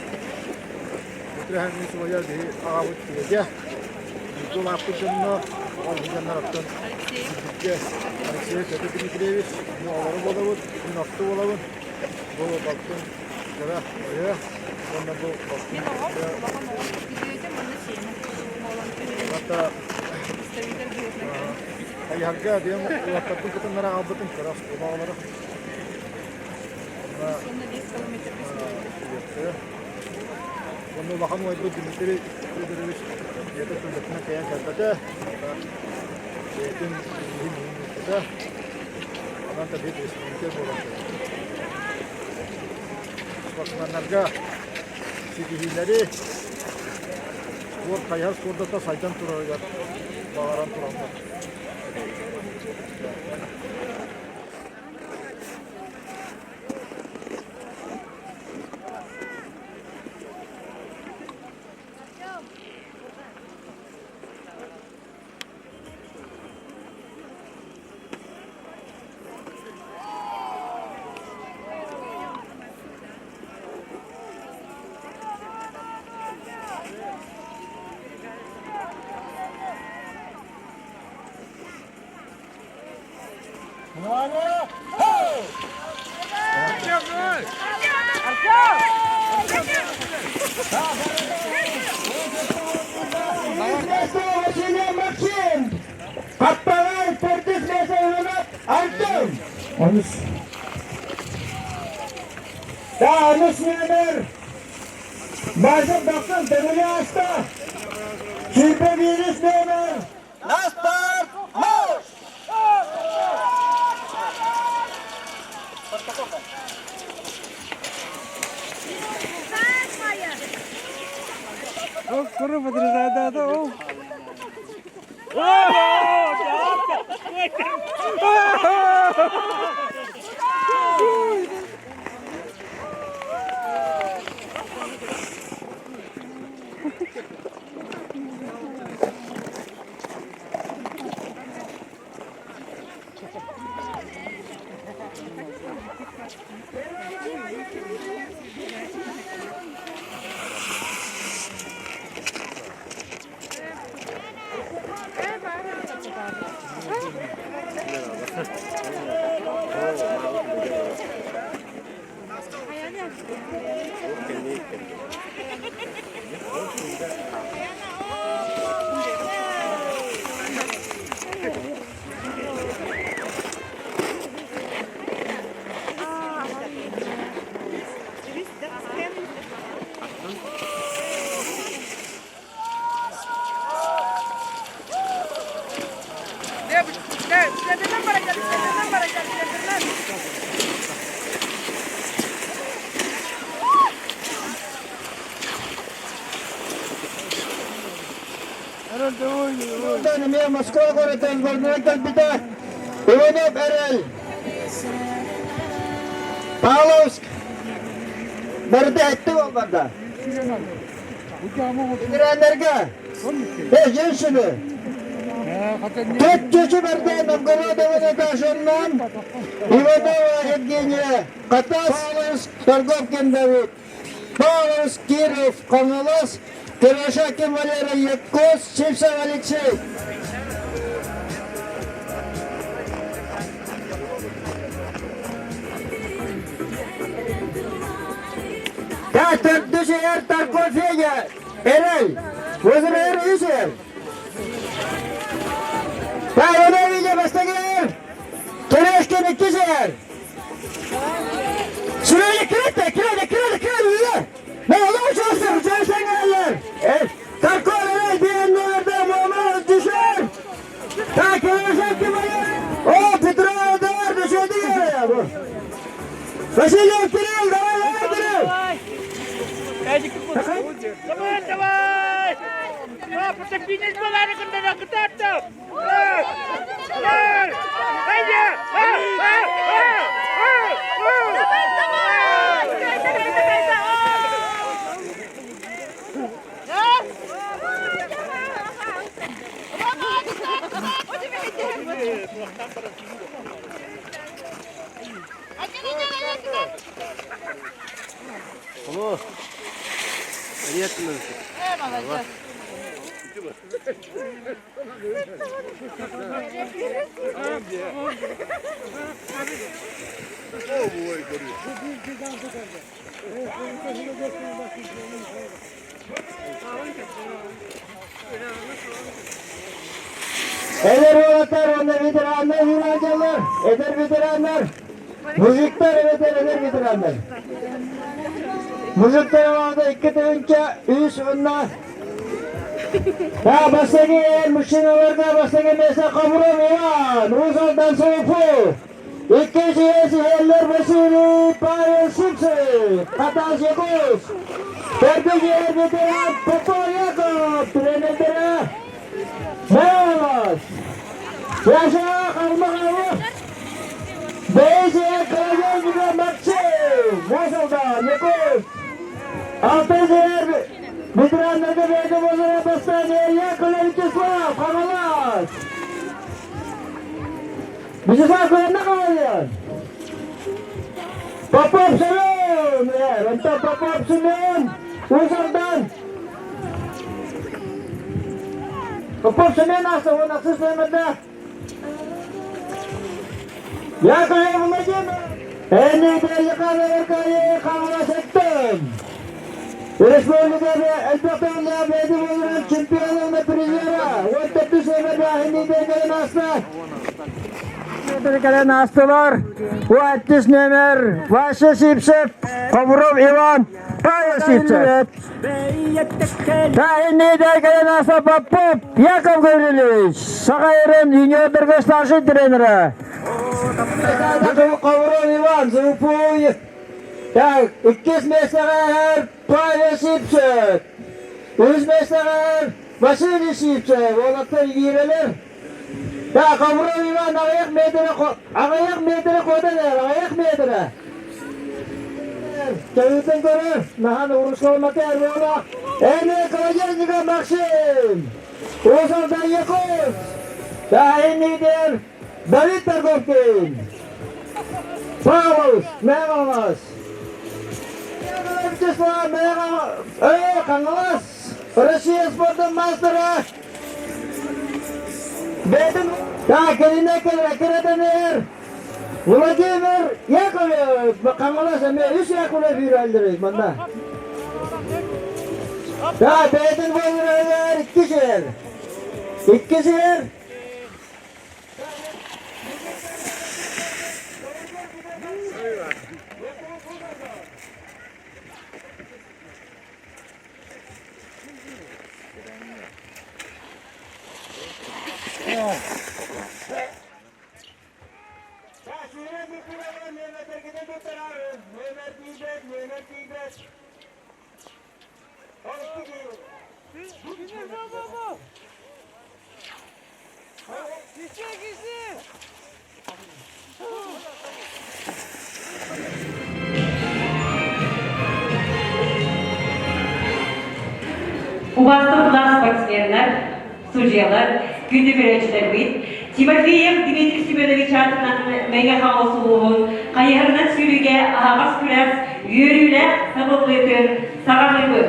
Дмитрий Иванович убайа биһи аҕабыт дьүөгэ. Бииргэ улааппыт дьонно, ол дьонноруттан бииргэ Алексей Петр Дмитриевич, мин оҕолоро буолабыт, мин орто буолабын. Бу балтым кыра ойо уонна бу балтым Хата хайыһарга биэм уолаттарбын кытыннара аҕалбытым кыра оскуола оҕолоро. Уонна улахан убайбыт Дмитрий Федорович ийэтэ сылдьытынан кэйэн кэлбэтэ. Бэйэтин иһин иһин ыыппыта. Онон да биир республика буолан Спортсменнарга ситиһиилэри спорт хайыһар спордата сайдан турарыгар баҕаран тураммыт. Василий Максим! Хаппаҕай төрдүс миэсэ Иванов Артем! Онус. Да, онус номер База Бахсын Төбөлө ааста. Сүүрбэ биирис номер Наспар Марш! Ол куру подрезает, ол. Эмиэ Москва куораттан Горнай кэлбитэ. Иванов Эрэл. Павловск. Барыта этти буолбарда. Ветераннарга женщины. Төрт барда Новгородова Наташаннан, Иванова Евгения, Катас, Торговкин Давид, Павловск, Киров, Хаҥалас, Кривошакин Валерий Яккос, Сивцев Алексей. Төрдүс эр Тарков Федя, Эрэл, Возрэр үс эр. Павел Видя бастакы эр, Терешкин иккис эр. Сүрөйе кирете, кирете, кирете, кирете, Ne olur çalışsın, çalışsın gelenler. Tarkov Erel diyenlerde Muammer düşer. Ta Kereşakин O Petrov da düşürdü yere bu. Василий Кирилл, давай, давай, Кирилл! Давай, давай! Финиш Эдэр уолаттар уонна ветераннар юрайдаллар, эдэр ветераннар, мужиктар эбэтэр эдэр ветераннар. Мужиктар аҕада икки тыһыынча үс уонна бастакы эр мужчиналарга бастакы миэстэ Хомуров Иван, Уус Алдан Суоппу. Иккис иһэллэр Василий Павел Сивцев, Хатас Якутск. Төрдүс иһэр ветеран Попов Яков, тренердэрэ Мелос. Яша Халмахалов. Бейзе Коломенника Максим. Мусалда Яков. Алтайзер ветераннарга бэйдэ болара бастане Яковлев Вячеслав Хаҥалас. Вячеслав куянна калайын. Попов Семен! Онтон Попов Семен! Уус Алдан! Попов Семен аса, он ахсыс нөмірді. Яковлев Владимир! Энниде Яков Хаҥалас өттөн! Республика элбэх бэйди боларан чемпионы призера. Вот төрдүс нөмірді энниде кэлэн ааста. Кэлэн аастылар. Уаттис нөмір Вася Сипсев, Ковров Иван, Павел Сипсев. Та кэлэн ааста Попов Яков Гаврилович, Саха сирин юниордарга старший тренера. Ковров Иван, Зупуй. Так, иккис миэстэҕэ Павел Сипсев. Үһүс миэстэҕэ Василий Сипсев. Уолаттар киирэлэр. Так, Ковров Иван аҕыйах метрэ аҕыйах метрэ куотан эр, аҕыйах метрэ. Чөйүтэн көрөр, наһан урусламата буола. Эми Колодезников Максим. Уус Алдан Яков. Лидер Давид Торговкин. Павлович Мэҥэ Вячеслав Мэҥэ Хаҥалас. Россия спортын мастера. Бэйэтин так, кэлинэ кэлэ Владимир Яковлев, Хаҥалас эмиэ үс Яковлев үүрэллэр манна. Да, бэйэтин буолар икки сир. Икки сир. Убаастабыллаах спортсменнар, судьялар, күндү көрөөччүлэрбит, Тимофеев Дмитрий Семенович аатынан Мэҥэ Хаҥалас улууһун хайыһарынан сүүрүүгэ аһаҕас күрэх үөрүүлээх сабыллыытын саҕалыыбыт.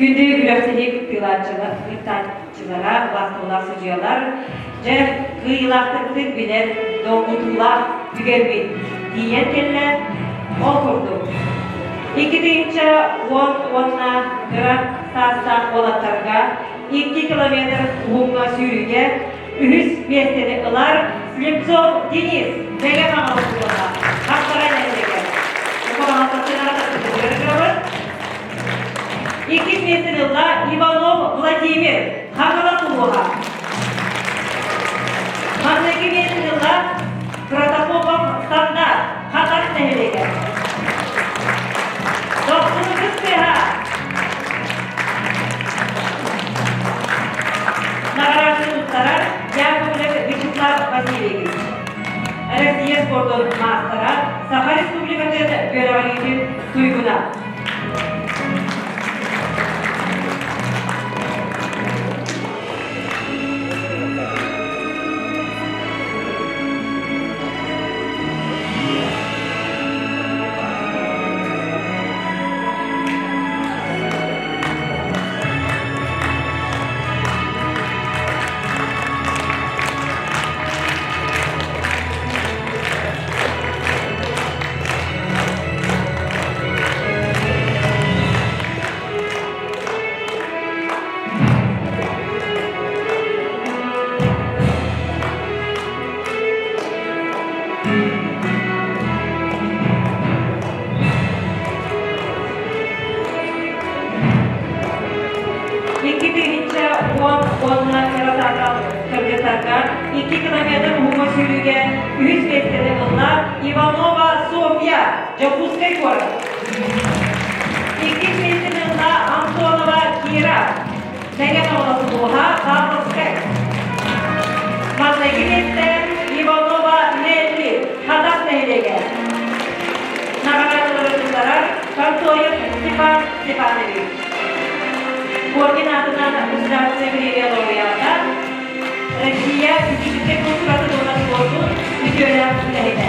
Күндү күрэхтэһии кыттыылааччылар, кыттааччылара, убаастабыллаах судьуйалар, дьэ, кыайыылаахтарбытын билэр долгутуулаах түгэммит тиийэн кэллэ. Ол курдук, 2010 уонна кыра саастаах уолаттарга 2 километр уһуҥҥа сүүрүүгэ үһүс миэстэни ылар Слепцов Денис Мэҥэ Хаҥалас уола Хаптаҕай нэһилиэгэр. Иккис миэстэни ылла Иванов Владимир Хаҥалас улууһа. Маҥнайгы миэстэни ылла Протопопов Сандар Хатас нэһилиэгэр. Дохсунукус тыаһа Наҕарааданы туттарар Яковлев Вячеслав Васильевич. Россия спордун маастара, Саха Республикатын үөрэҕириитин туйгуна. 2010 уонна кыра кыргыттарга 2 километр уһуҥҥа сүүрүүгэ үһүс миэстэни ылла Иванова Софья, Дьокуускай куорат. Иккис миэстэни ылла Антонова Кира, Мэҥэ Хаҥалас улууһа, Павловскай. Маҥнайгы миэстэ Иванова Нелли, Хатас нэһилиэгэ. Наҕараадалары туттарар Контоев Степан Степанович. Коркин аатынан государственная премия лауреата, Россия физическэй культуратын уонна спордун үтүөлээх үлэһитэ.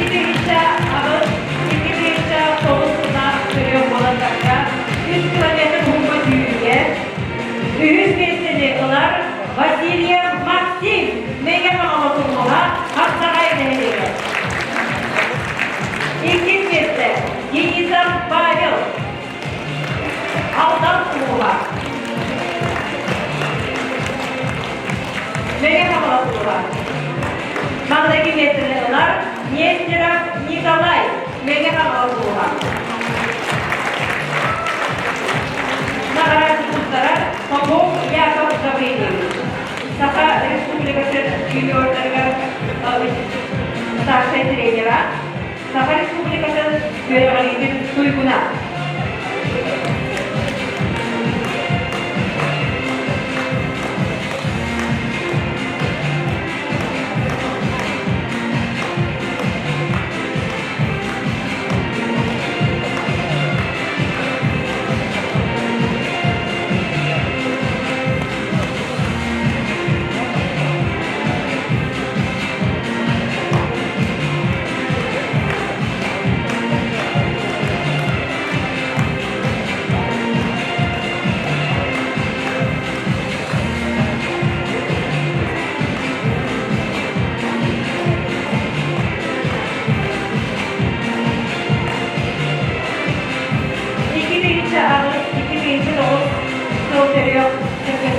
2008, 2009 сыллаах төрүөх уолаттарга үс километр уһуҥҥа сүүрүүгэ үһүс миэстэни ылар Васильев Максим Мэҥэ Хаҥалас улууһа Хаптаҕай нэһилиэгэ. Иккис миэстэ Денисов Павел Алдан улууһа. Мэҥэ Хаҥалас улууһа. Маҥнайгы миэстэни ылар Нестеров Николай Мэҥэ Хаҥалас улууһа. Наҕараада туттарар Попов Яков Гаврильевич. Саха Республикатын юниордарыгар старшай тренера, Саха Республикатын үөрэҕириитин туйгуна.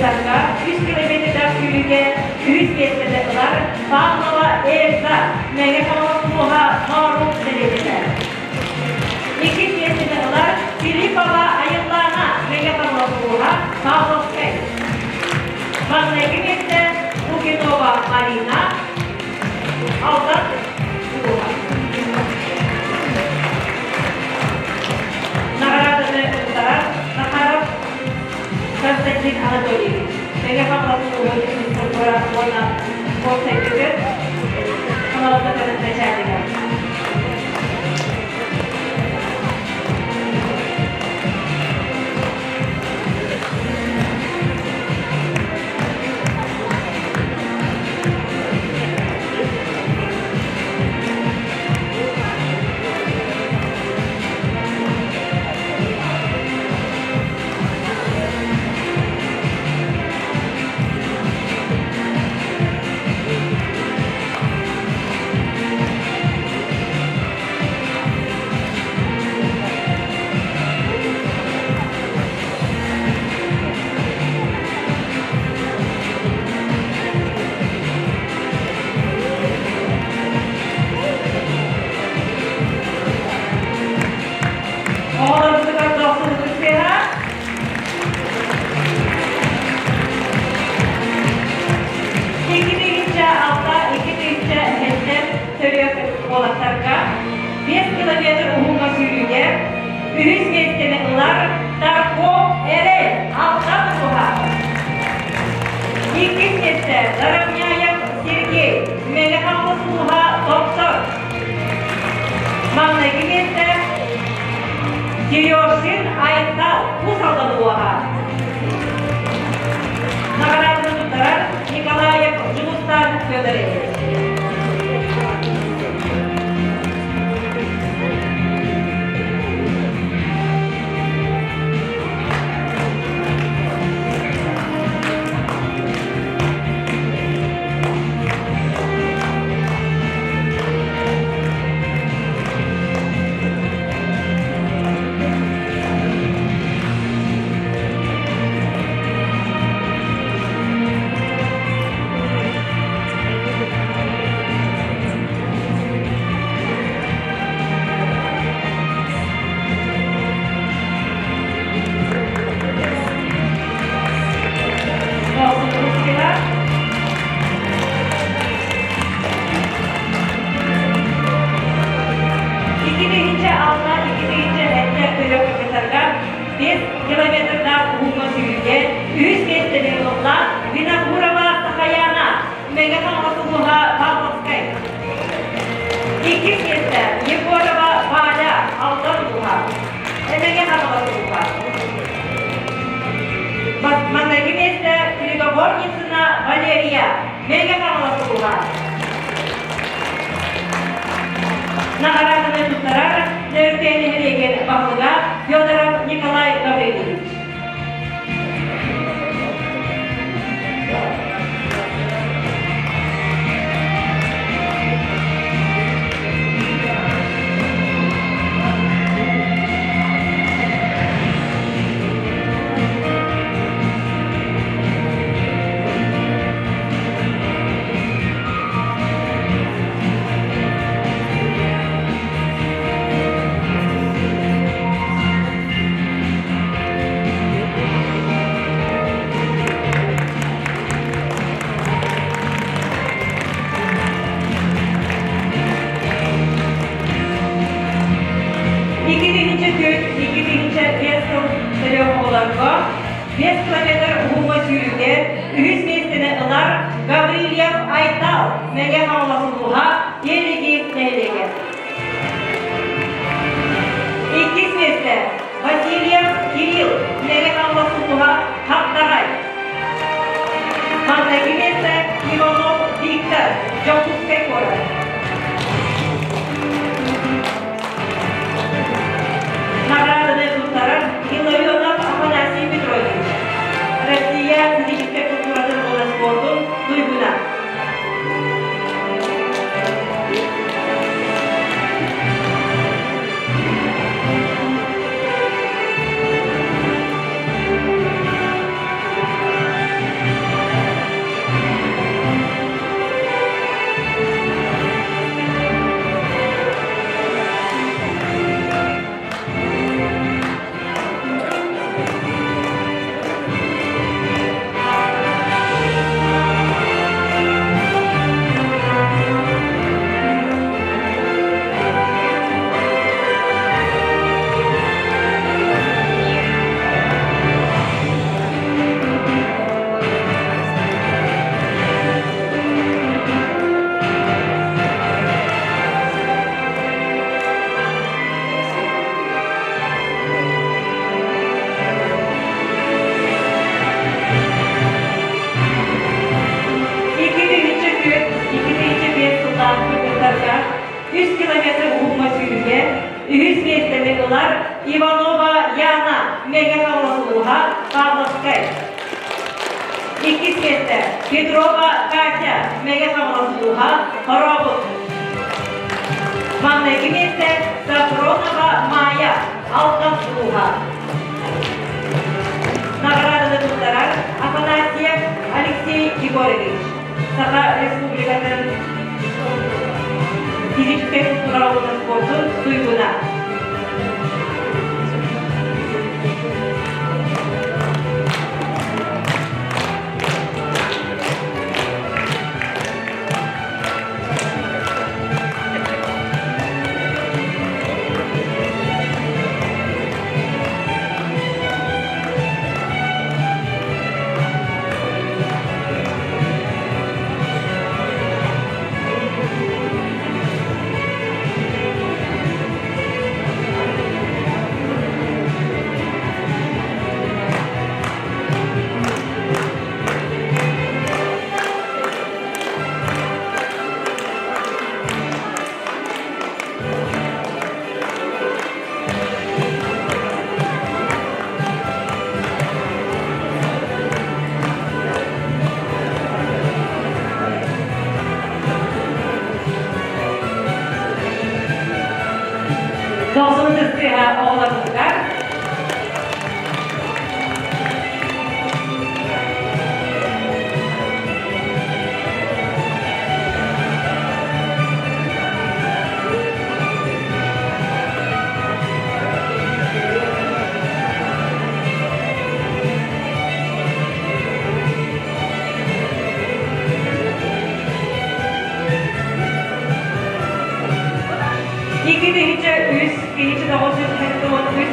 Кыргыттарга 3 километрдаах сүүрүүгэ үһүс миэстэни ылар Павлова Эльза, Мэҥэ Хаҥалас улууһа Моорук сэлиэнньэтэ. Иккис миэстэни ылар Филиппова Айыллаана, Мэҥэ Хаҥалас улууһа Павловскай. Маҥнайгы миэстэ Лукинова Марина, Алдан улууһа. Наҕарааданы туттарар Захаров Константин Анатольевич, Мэҥэ Хаҥалас улууһун физкультура уонна спорт сайдыытын салалтатын начальнига. Оҕолорбутугар дохсуннук сыһа. 2006, 2007 төрүөх уолаттарга 5 километр уһуҥҥа сүүрүүгэ үһүс миэстэни ылар Тарков Эрэл Алтан улууһа. Иккис миэстэ Заровняев Сергей Мэҥэ Хаҥалас улууһа Томтор. Маҥнайгы миэстэ Терешин Айтал Уус Алдан улууһа. Наҕарааданы туттарар Николаев Дьулустан Федорович. Икки тыһыынча 2 тыһыынча 7 төрүөх кыргыттарга 5 километрдаах уһуҥҥа сүүрүүгэ үһүс миэстэни ылла Винокурова Сахаяна, Мэҥэ Хаҥалас улууһа Павловскай. Иккис миэстэ Егорова Валя, Алдан улууһа, Мэҥэ Хаҥалас улууһа. Маҥнайгы миэстэ Переговорницына Валерия, Мэҥэ Хаҥалас улууһа. Наҕарааданы туттарар Нөөрүктээ нэһилиэгин баһылыга Федоров Николай Гаврильевич. 2004, 2005 сыл төрүөх оҕолорго 5 километр уһуҥҥа сүүрүүгэ үһүс миэстэни ылар Гаврильев Айтал Мэҥэ Хаҥалас улууһа Тиэлиги нэһилиэгэ. Иккис миэстэ Васильев Кирилл Мэҥэ Хаҥалас улууһа Хаптаҕай. Маҥнайгы миэстэ Иванов Виктор Дьокуускай куорат. Наҕарааданы туттарар Илларионов Афанасий Петрович, Россия физическэй культуратын уонна спордун туйгуна. миэстэни ылар Иванова Яна, Мэҥэ Хаҥалас улууһа, Павловскай. Иккис миэстэ Петрова Катя, Мэҥэ Хаҥалас улууһа, Хорообут. Маҥнайгы миэстэ Сафронова Майя, Алтан улууһа. Наҕарааданы туттарар Афанасьев Алексей Егорович, Саха Республикатын физическэй культура уонна спордун туйгуна. Дохсун тыстыһа оҕолорбутугар 2003 1973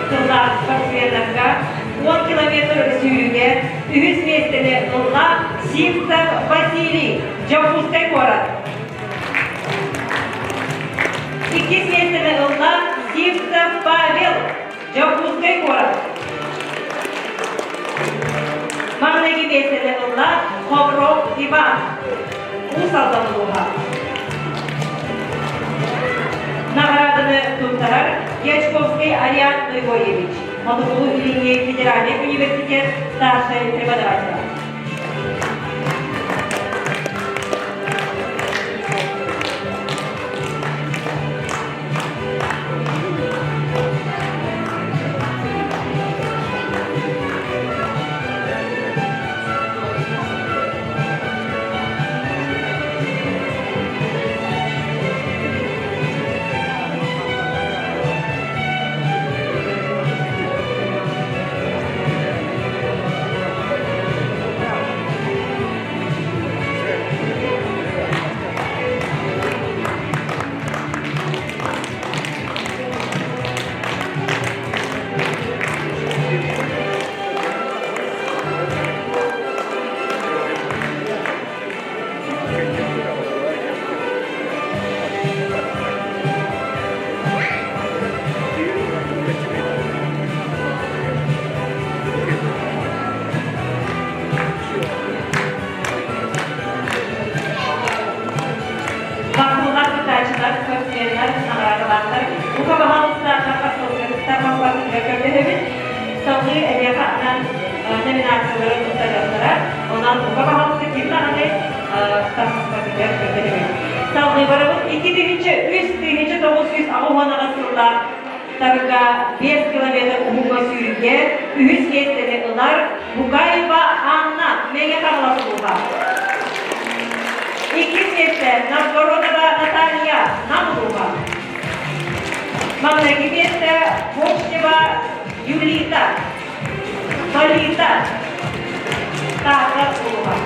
сыллаах спортсменнарга 10 километр сүүрүүгэ үһүс миэстэни ылла Сивцев Василий, Дьокуускай куорат. Иккис миэстэни ылла Сивцев Павел, Дьокуускай куорат. Маҥнайгы миэстэни ылла Ховров Иван, Уус Алдан улууһа. Наҕарааданы туттарар Дьячковский Ариан Григорьевич, Хотугулуу-Илиҥҥи федеральнай университет старшай преподавателэ. Бахсыллар кытааччылар, спортсменнар, наҕараадалаахтар бука баһаалыста тарҕаспатыгар көрдөһөбүт. Салгыы эһиэхэ анаан номинациялары туттарыахтара. Онон бука баһаалыста ким даҕаны тарҕаспатыгар көрдөһөбүт. Салгыы барабыт 2003-1988 сыллаах Тарга 5 километр уһуҥҥа сүүрүүгэ үһүс миэстэни ылар Букаева Анна Мэҥэ Хаҥалас улууһа. Иккис миэстэ Новгородова Наталья Нам улууһа. Маҥнайгы миэстэ Бочнева Юлита Лолита Таатта улууһа.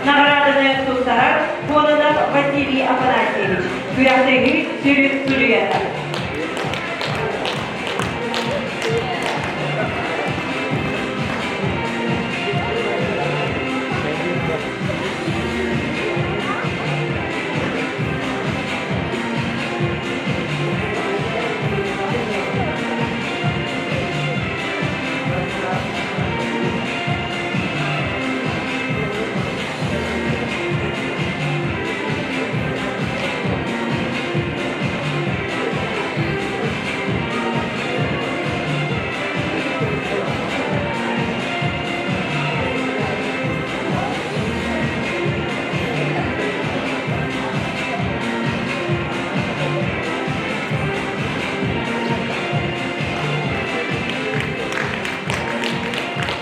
Наҕарааданы туттарар Кононов Василий Афанасьевич, күрэхтэһии сүрүн судьуйата.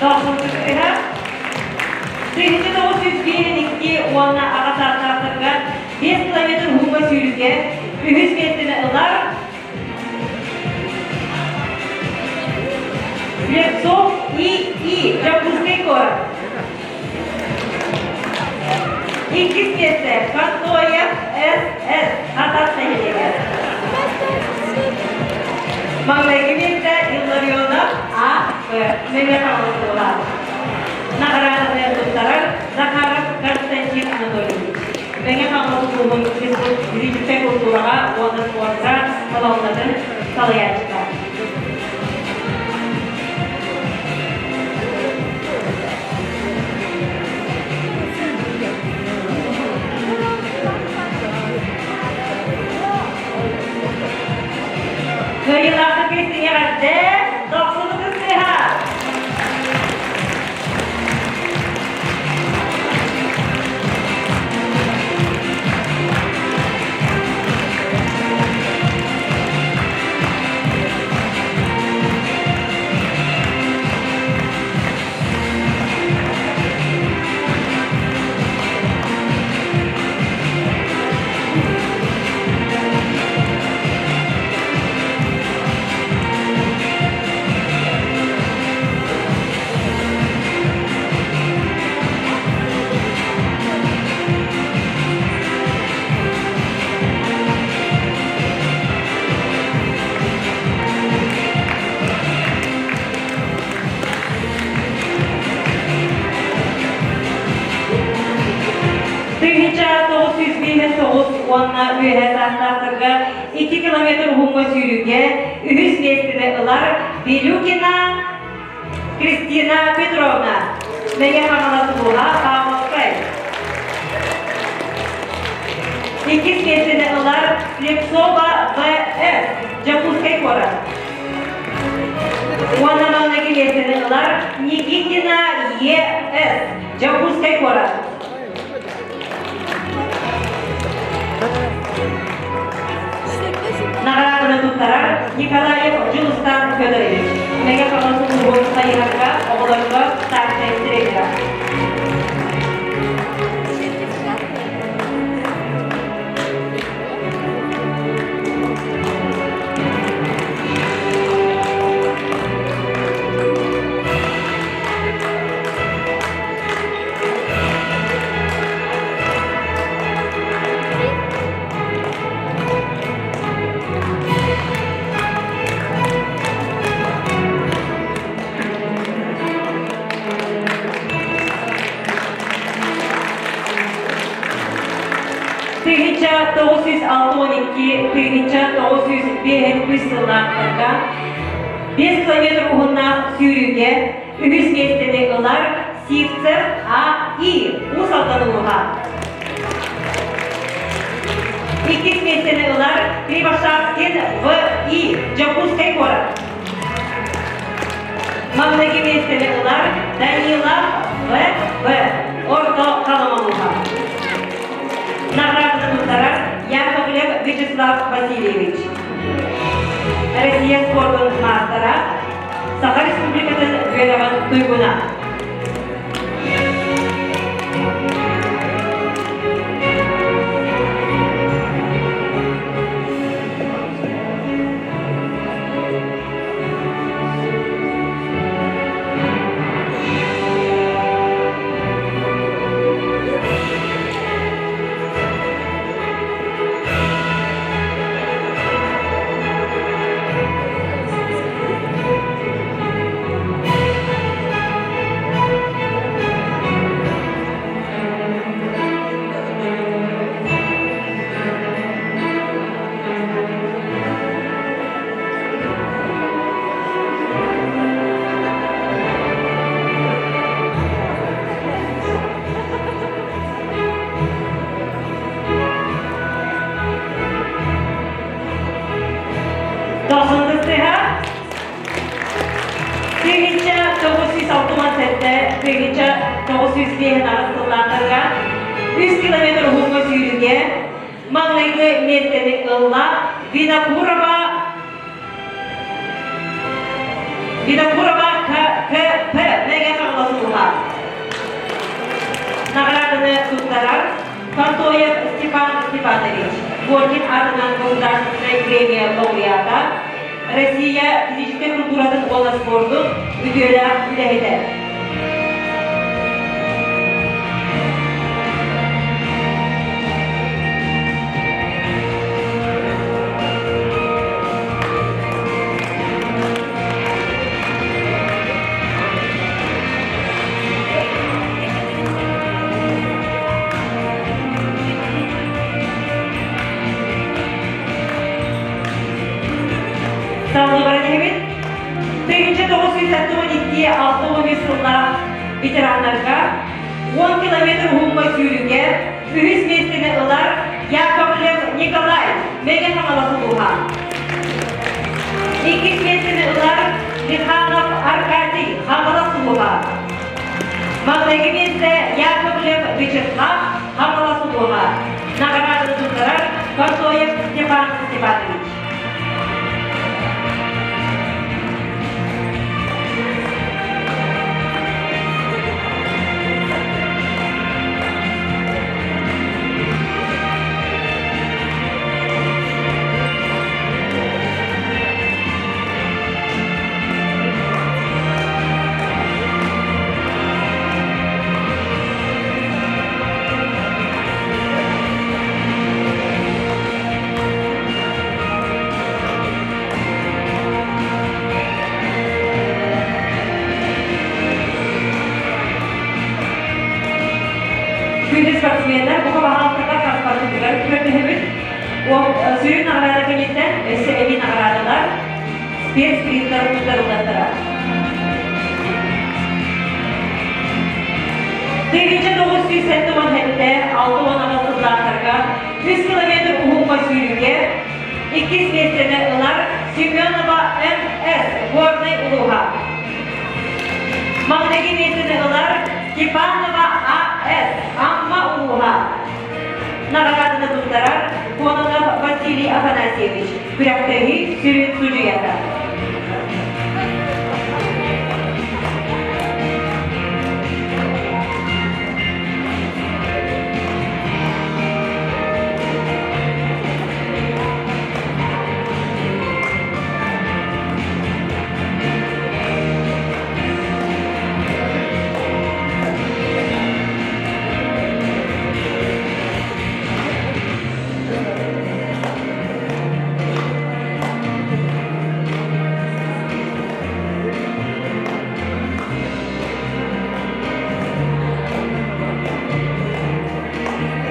Тохсунтуга 1902 уонна аҕа саастаахтарга 5 километр уһуҥҥа сүүрүүгэ үһүс миэстэни ылар Слепцов И.И. Дьокуускай куорат. Иккис миэстэ Контоев С.С. Хатас нэһилиэгэ. Маҥнайгы миэстэ Илларионов А.П. Мэҥэ Хаҥалас Наҕарааданы туттарар Захаров Константин Анатольевич. Мэҥэ Хаҥалас улууһун физическэй култуураҕа уонна спорка салалтатын салайааччыта. Кыайыылаахтык истиҥэҕэрдэ, дохсуну кыстыһа! Тыһыынча 905 уонна үөһээ саастаахтарга 2 километр уһуҥҥа сүүрүүгэ үһүс миэстэни ылар Билюкина Кристина Петровна, Мэҥэ Хаҥалас улууһа, Павловскай. Иккис миэстэни ылар Слепцова В.С. Дьокуускай куорат. Уонна маҥнайгы миэстэни ылар Никитина Е.С. Дьокуускай куорат. Наҕарааданы туттарар Николаев Дьулустан Федорович, Мэҥэ Хаҥалас улууһун хайыһарга оҕолорго старшай тренера. 1962 1905 сыллаахтарга 5 километр уһуннаах сүүрүүгэ үһүс миэстэни ылар Сивцев А.И. Уус Алдан улууһа. Иккис миэстэни ылар Кривошапкин В.И. Дьокуускай куорат. Маҥнайгы миэстэни ылар Данилов В.В. Орто Халыма улууһа. Наҕарааданы туттарар Яковлев Вячеслав Васильевич. Россия спордун маастара, Саха Республикатын үөрэҕин туйгуна. Дохсун 1967 1905 сыллаахтарга 3 километр уһуҥҥа сүүрүүгэ маҥнайгы миэстэни ылла Винокурова Винокурова ККП Мэҥэ. Наҕарааданы туттарар Фантоев Степан Степанович, Горький аатынан государственнай премия лауреата, Россия физическэй культуратын уонна спордун үтүөлээх үлэһитэ. Салгыы баран иһэбит. 1962-63 сыллаах ветераннарга 10 километр уһуҥҥа сүүрүүгэ үһүс миэстэни ылар Яковлев Николай Мэҥэ Хаҥалас улууһа. Иккис миэстэни ылар Лиханов Аркадий Хаҥалас улууһа. Маҥнайгы миэстэ Яковлев Вячеслав Хаҥалас улууһа. Наҕарааданы туттарар Контоев Степан Степанович. Күндү спортсменнар, бука баһаалтарга хаспарбытыгар көрдөһөбүт. Сүрүн наҕараада кэнниттэн өссө эбии наҕараадалар спецпризтар туттарыллыахтара. 1997 68 сыллаахтарга 3 километр уһуҥҥа сүүрүүгэ иккис миэстэни ылар Семенова М.С. Горнай улууһа. Маҥнайгы миэстэни ылар Степанова А.С. Амма улууһа. Наҕарааданы туттарар Кононов Василий Афанасьевич, күрэхтэһии сүрүн судьуйата.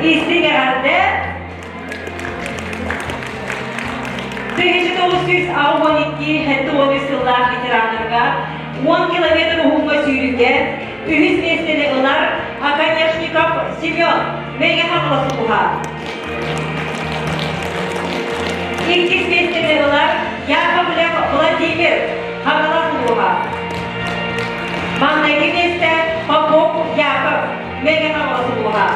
Истиҥ эҕэрдэ! 1982 сыллаах ветераннарга 10 километр уһуҥҥа сүүрүүгэ үһүс миэстэни ылар Оконешников Семен Мэҥэ Хаҥалас улууһа. Иккис миэстэни ылар Яковлев Владимир Хаҥалас улууһа. Маҥнайгы миэстэ Попов Яков Мэҥэ Хаҥалас улууһа.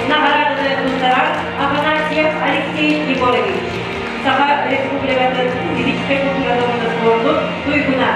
Наҕарааданы туттарар Афанасьев Алексей Егорович, Саха Республикатын физическэй культуратын уонна спордун туйгуна.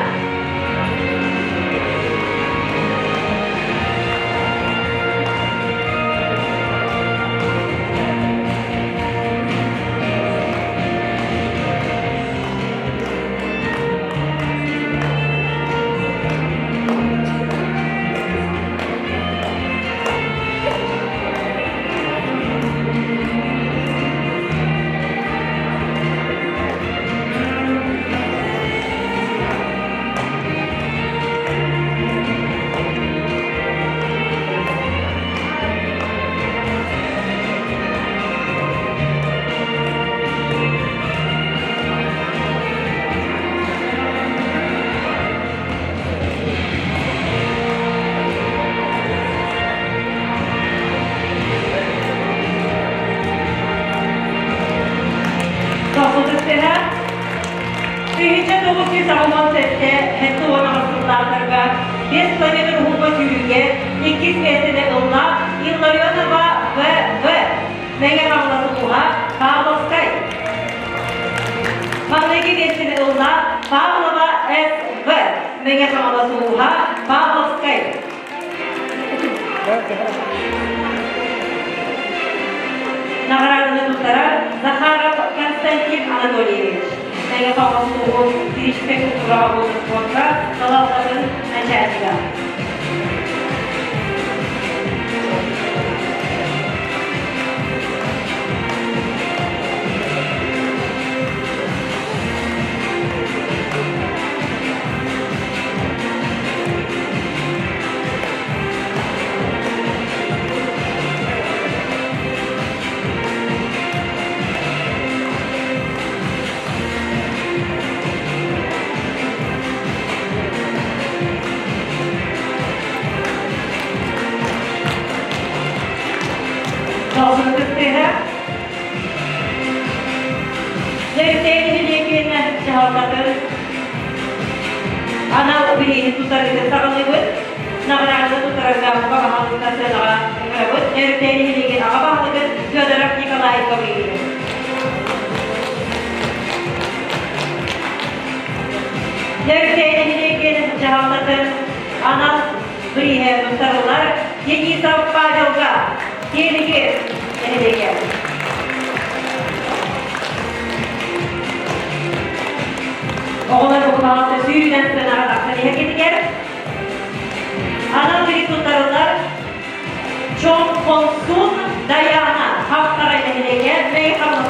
Тохсутуктара 1987 78 сыллаахтарга 5 километр уһуҥҥа сүүрүүгэ иккис миэстэни ылла Илларионова В.В. Мэҥэ Хаҥалас улууһа Павловскай. Маҥнайгы миэстэни ылла Павлова С.В. Мэҥэ Хаҥалас улууһа Павловскай. Наҕарааданы туттарар Захаров Константин Анатольевич, Мэҥэ Хаҥалас улууһун физическэй култуураҕа уонна спортка салалтатын начальнига. Должен кыттыһа. Нөрүтэ нэһилиэгин дьаһалтатын анал бирииһи тутарыгы саҕалыыбыт. Наҕараада тутарарга баҕаһалыта сыанаҕа ыҥырабыт. Нөрүтэ нэһилиэгин аҕа баһылыгын Федоров Николай Гаврильевич. Нөрүтэ нэһилиэгин дьаһалтатын анал бирииһэ туттарыллар Денисов Павелга Тиэлиги нэһилиэгэ. Оҕолор букубаҕа сүүрүнэн сыанаҕа тахсан иһэргитигэр анал бириис туттарыллар Чон Хонсун Даяна Хаптаҕай нэһилиэгэ Мэй Хамнас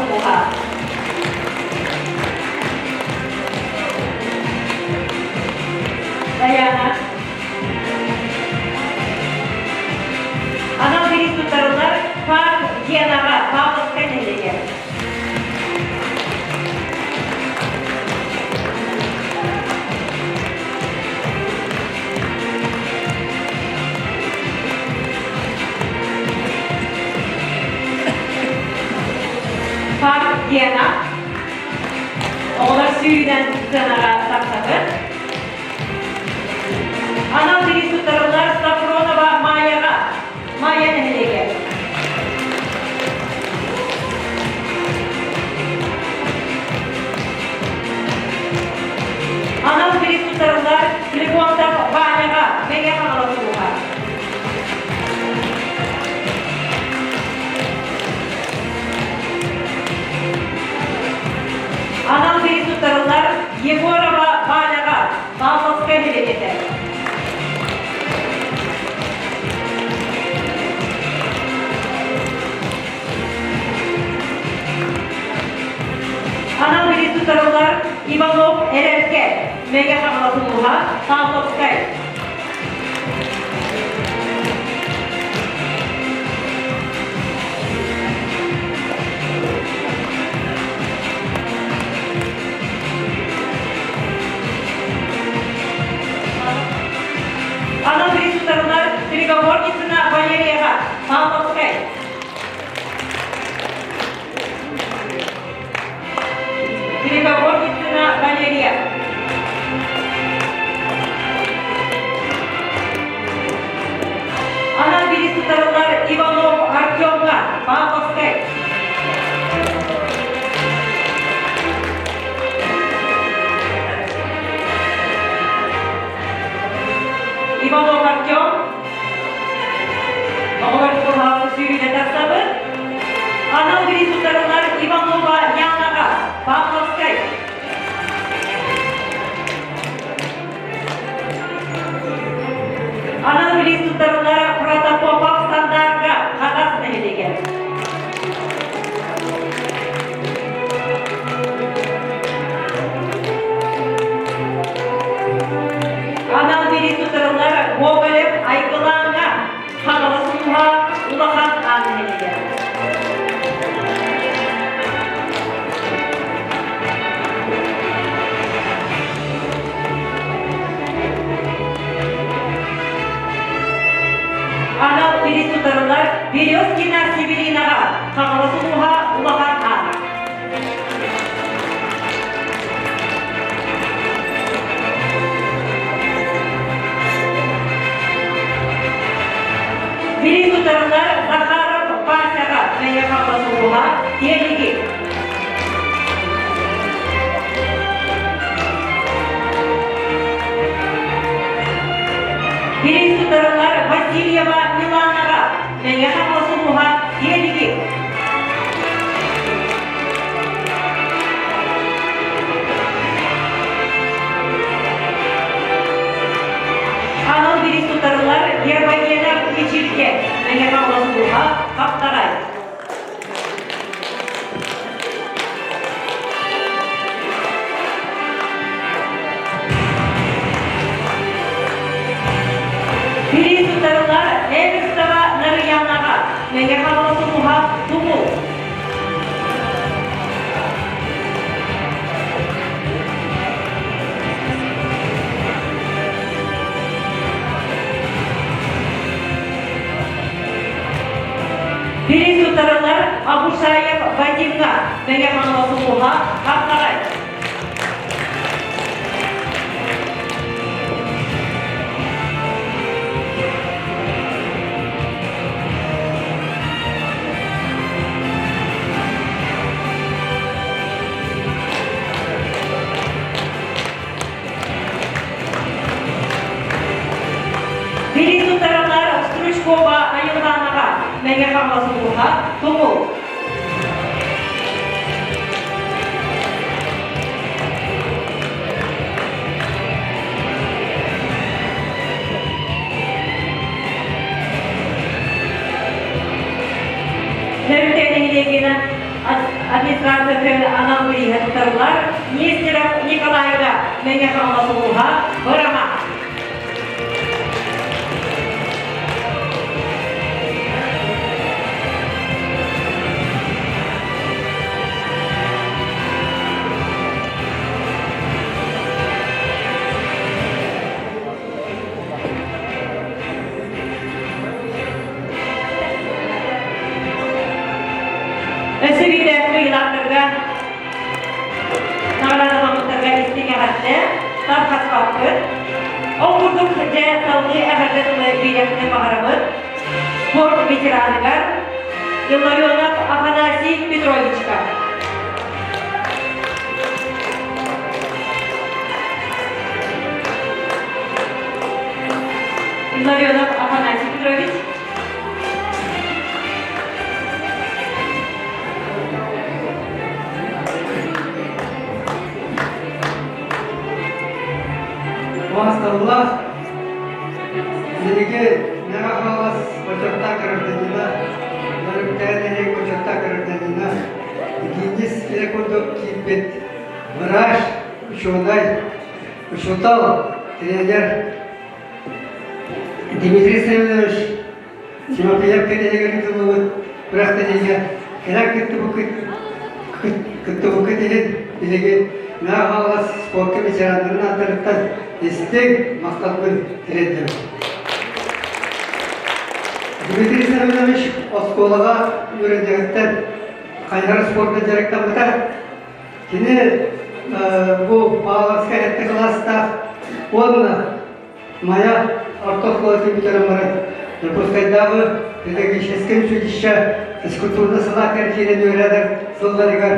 Даяна Анал бириис туттарыллар Парк Генаҕа Павловскай нэһилиэгэ. Парк Гена оҕолор сүүрүүнэн сыанаҕа тахсабыт. Анал бириис туттарыллар Сафронова Майяҕа, Майя нэһилиэгэ. Анал бириис туттарыллар Флегонтов Ваняҕа, Мэҥэ Хаҥалас улууһа. Анал бириис туттарыллар Егорова Валяҕа, Павловскай нэһилиэгэтэ. Анал бириис туттарыллар Иванов Эрэлкэ, Мэҥэ Хаҥалас улууһа, Павловскай. Анал бириистарынан переговорницына Валерияға Павловскай. Переговорницына Валерия. Анал бириистарылар Иванов Артемга Павловскай. Иванов Артем, оҕолор кылаасы сүүрүүнэ тахсабыт. Анал бириис туттарылар Иванова Янаҕа, Павловскай. Анал бириис туттарылар Протопопов Сандаарга, Хатас нэһилиэгэ. Анал бириис туттарыллар Гоголев Айгылааҥҥа, Хаҥалас улууһа, Улахан Аан нэһилиэгэ. Анал бириис туттарыллар Березкина Северинаҕа, Хаҥалас улууһа, Улахан Аан. Бириис туттарыллар Захаров Васяҕа, Мэҥэ Хаҥалас улууһа, Тиэлиги. Бириис туттарыллар Васильева Милана. Мэҥэ Хаҥалас улууһа Тиэлиги. Анал бириис туттарыллар Гермогенов Мичилгэ, Мэҥэ Хаҥалас улууһа Хаптаҕай. Бириис туттарыллар Эверстова Нарыйаанаҕа, Мэҥэ Хаҥалас улууһа Тумул. Бириис туттарыллар Абушаев Вадимҥа, Мэҥэ Хаҥалас улууһа Хаптаҕай. Бириис туттараллар Стручкова Айылҕаанаҕа, Мэҥэ Хаҥалас улууһа, Тумул. Нөрүтэ нэһилиэгинэн администрациятын анал бирииһэ туттарыллар Нестеров Николайга Мэҥэ Хаҥалас улууһа Бырама. Өссө биирдэ кыайыылаахтарга наҕараадаламмыттарга истиҥ эҕэрдэ тарҕаспаппыт. Ол курдук дьэ салгыы эҕэрдэ тылы биэриэхпитин баҕарабыт. Спорт ветераныгар Илларионов Афанасий Петровичка. Илларионов Афанасий Петрович. Убаастабыллаах биһиги Мэҥэ Хаҥалас бочуоттаах гражданина, Нөрүктээн нэһилиэк бочуоттаах гражданина, Гиннес киһи курдук киирбит врач, учуонай, учуутал, тренер Дмитрий Семенович Тимофеев кэннигэр ыытыллыбыт күрэхтэһиигэ кэлэн кыттыбыккыт иһин биһиги Мэҥэ Хаҥалас спорка ветераннарын ааттарыттан истиҥ махталбын тириэрдэбин. Дмитрий Семенович оскуолаҕа үөрэниэҕиттэн хайыһар спорка дьарыктаммыта. Кини бу Павловскай сэттэ кылаастаах уонна Майа орто оскуолатын бүтэрэн баран Дьокуускайдааҕы педагогическай училище физкультурно салаатыгар киирэн үөрэнэр сылларыгар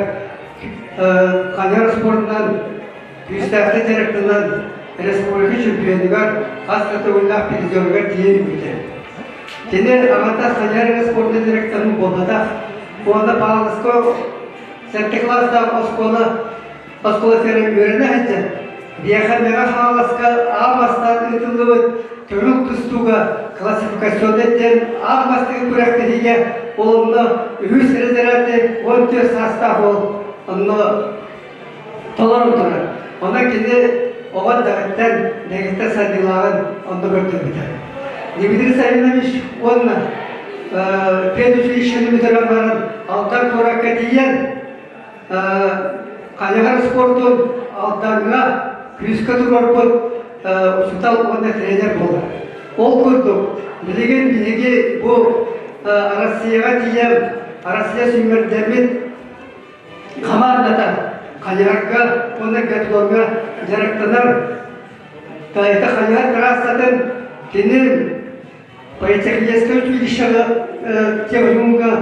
хайыһар спордунан күүстээхтик дьарыктанан республика чемпионугар хас да төгүллээх призерыгар тиийэ үүммүтэ. Кини аҕата хайыһар спордун дьарыктаныы буолбатах уонна Павловскай сэттэ кылаастаах оскуола оскуолатыгар үөрэнэ сылдьан, биһиэхэ Мэҥэ Хаҥаласка аан бастаан ыытыллыбыт көҥүл тустууга классификационнай диэн аан бастакы күрэхтэһиигэ ол онно үһүс разряды 14 саастаах уол онно толорон турар. Онон кини оҕо эрдэҕиттэн дэгиттэр сайдыылааҕын онно көрдөрбүтэ. Дмитрий Савинович уонна педучилищены бүтэрэн баран Алдан куоракка тиийэн Хайыһар спордун Алдаҥҥа күүскэ туруорбут учуутал уонна тренер буолар. Ол курдук, билигин биһиги бу Россияҕа тиийэн Россия сүүмэрдэммит хамаандата хайыһарга уонна биатлоҥҥа дьарыктанар Таайта хайыһар трассатын кини Политехническай училищеҕа техникумҥа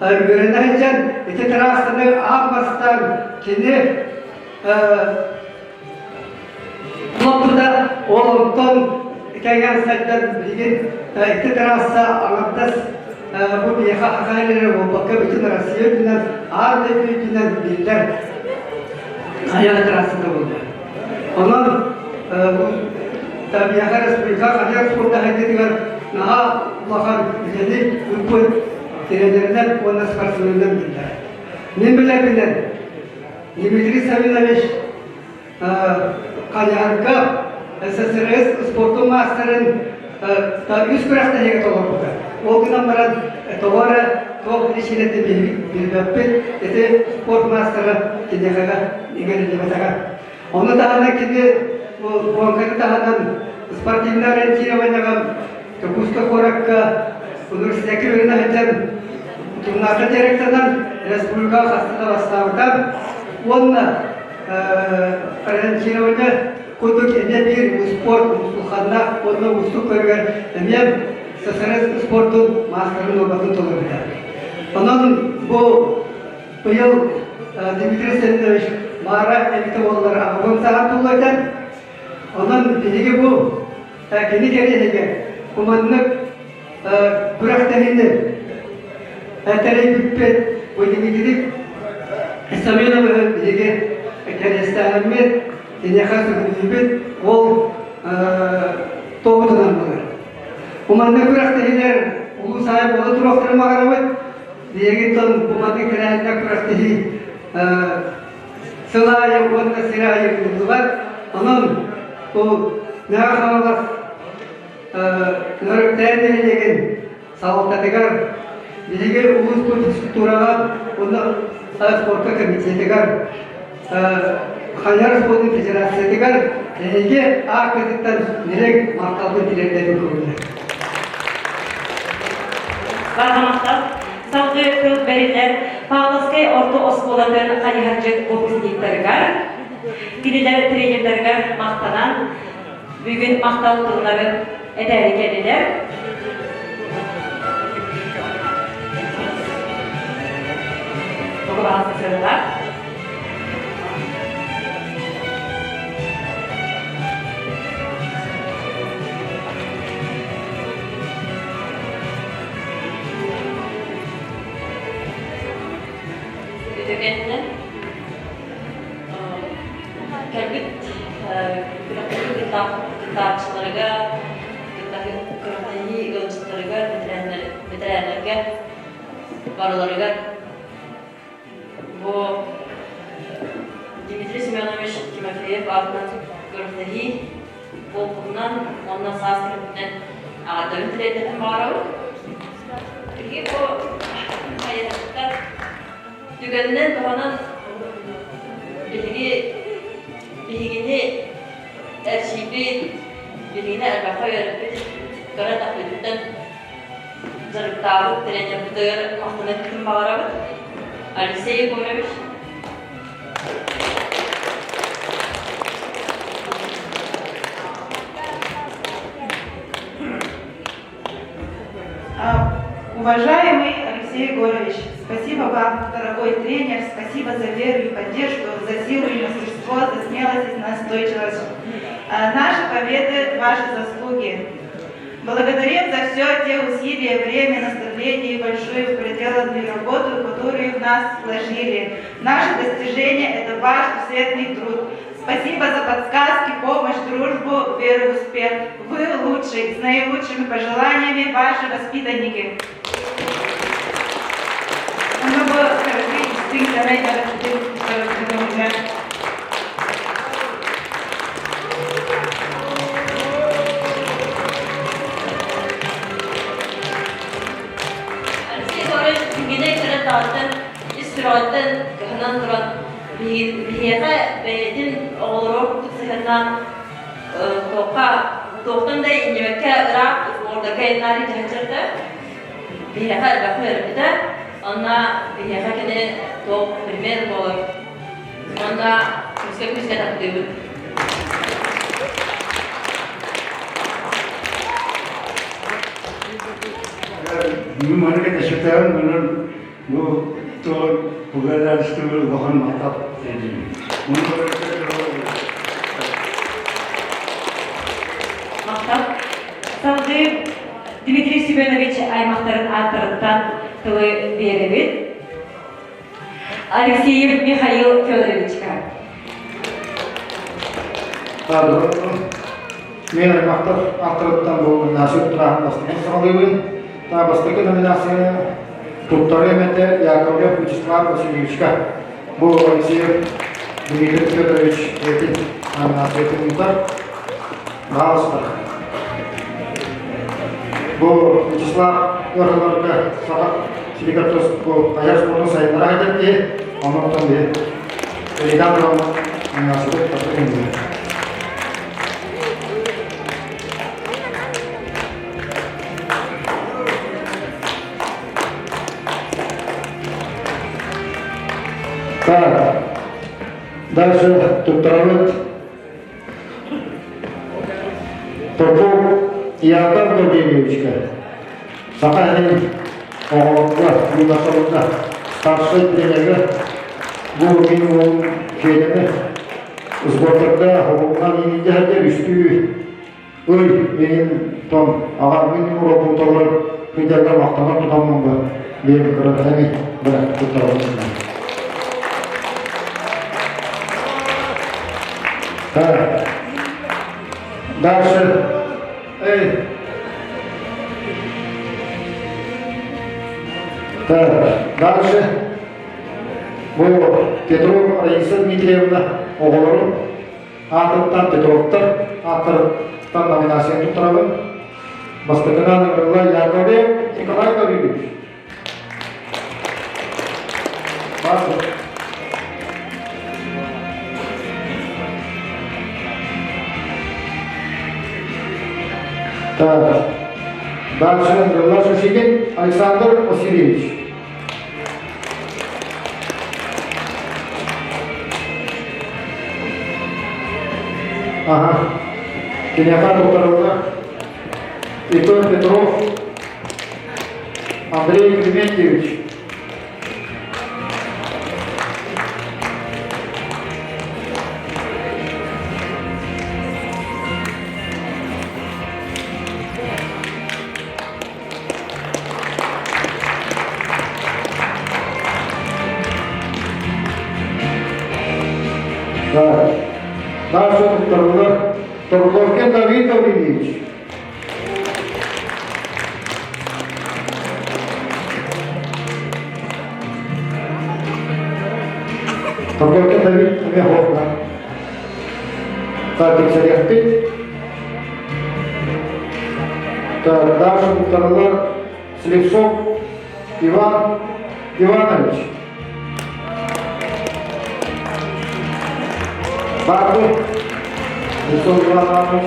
үөрэнэ сылдьан ити трассаны аан бастаан кини Лоппута ол онтон кэҥээн сайдан билигин ити трасса аҥардас. бу биһиэхэ саха эрэ буолбакка бүтүн Россия үрдүнэн, аан дойду үрдүнэн биллэр хайа трассата буолла. Онон биһиэхэ республика хайа спорда хайдыытыгар наһаа улахан үлэни ыыппыт тренеринэн уонна спортсменынан биллэр. Мин билэрбинэн Дмитрий Савинович Хайыһарга СССР спордун маастарын үс күрэхтэһиигэ толорбута. Ол гынан баран тоҕо эрэ туох причинэтин билбэппит. Ити спорт маастара киниэхэҕэ иҥэриллибэтэҕэ. Ону таһынан кини гонканы таһынан спортивнай ориентированиеҕа Дьокуускай куоракка университекка үөрэнэ сылдьан утумнаахха директорынан республикаҕа хаста да бастаабыта уонна ориентирование курдук эмиэ биир спорт умсулханнаах уонна уустук көрүгэр эмиэ СССР спордун маастарын нуорматын толорбута. Онон бу быйыл Дмитрий Семенович Маара эбитэ буоллар аҕабын саҕа туллайтан. Онон биһиги бу кини кэриэһигэр куманнык күрэхтэһиини тэрийбиппит бу Дмитрий Семеновиһы биһиги кэриэстээһиммит, киниэхэ сүгүрүйбүт ол туоһутунан буолар. Бу маннык күрэхтэһиилэр улуус аайы буола туруохтарын баҕарабыт. Биһиги тон бу маннык тэрээһиннэр күрэхтэһии сыл аайы уонна сир аайы ыытыллыбат. Онон бу Мэҥэ Хаҥалас Нөрүктээн нэһилиэгин салалтатыгар биһиги улууспут физкультураҕа уонна спорка комитетыгар Хайар спордун федерациятыгар эһиги ааккытыттан дириҥ махталбын тириэрдэбин көҥүлэ. Барҕа Салгыы тыл бэриллэр Павловскай орто оскуолатын хайыһардьыт выпускниктарыгар, кинилэр тренердарыгар махтанан, бүгүн махтал тылларын этээри кэллилэр. Бугубаҕа Үтүгэннэн кэлбит күрэхтэһии кыттааччыларыгар, күрэхтэһии ыалдьыттарыгар, бэтэрээннэргэ барыларыгар бу Дмитрий Семенович Тимофеев аатынан күрэхтэһии буолбутунан уонна саас кэминэн аҕардарын тириэрдэтин баҕарабыт. Биһиги бу хайыһардар түгэнинэн туһанан биһиги биһигини эрчийбит, биһигини элбэххэ үөрэппит кыра тахпытыттан дьарыктаабыт тренербитигэр махтаныахпытын баҕарабыт. Алексей Егорович. Уважаемый Алексей Егорович, спасибо вам, дорогой тренер, спасибо за веру и поддержку, за силу и мастерство, за смелость и настойчивость. Наши победы – ваши заслуги. Благодарим за все те усилия, время, наставление и большую проделанную работу, которую в нас вложили. Наши достижения – это ваш усердный труд. Спасибо за подсказки, помощь, дружбу, веру в успех. Вы лучшие, с наилучшими пожеланиями, ваши воспитанники. Много Алексей Егорович биһигини кыра тааттан ис сүрэҕиттэн кыһанан туран биһиэхэ бэйэтин оҕолоро курдук сыһыаннаан туохха туохтан да иннибэккэ ыраах сбордарга айаннаары дьаһаччарда биһиэхэ элбэххэ үөрэппитэ онно биһиэхэ кини туох пример буолар уонна күүскэ күүскэ таптыыбыт. Бүгүн маны кэтэспэтэҕим, онон бу туох благодарственный улахан махтал тиэрдиим. Махтал. Салгыы. Дмитрий Семенович аймахтарын ааттарыттан тылы биэрэбит. Алексеев Михаил Федоровичка. Мен аймақтар аттарыттан бұл номинация туттарааһын бастакы саҕалыыбын. Та бастакы номинацияны туттарыы эмэтэ Яковлев Вячеслав Васильевичка. Бу Алексеев Дмитрий Федорович бэйэтин номинациятын ыытар. Баалыстар. Бу Вячеслав ырыларга саха сиригэр тус бу айар спордун сайыннара сылдьар киһи, онон биһи Элидан номинациябыт бастакы иннинэ. Так, дальше туттарабыт Попов Яков Гаврильевичка, Саха сирин оҕолорго, юношаларга старшай тренергэ бу мин уолум Федяны сбордарга оҕолунан иитиһэргэ үстүү ый мин том аҕам мин уруокпун толорон Федяга махтанан тутаммын ба биэри көрөн эми бара туттарабын. Так. Дальше. Эй. Так, дальше. Бу Петров Раиса Дмитриевна оҕолорун аатыттан Петровтар ааттарыттан номинацияны туттарабын. Бастакынан ыҥырылла Яковлев Николай Гаврильевич. Так, дальше ыҥырылла Шишигин Александр Васильевич. Ага. Киниэхэ туттарылла Итон Петров Андрей Климентьевич. Так. Дальше туттарылар Торговкин Давид Гаврильевич. Торговкин Давид эмиэ Так, тиксэриэхпит. Так, дальше туттарылар Слепцов Иван Иванович. Барды Слепцов Иван Иванович.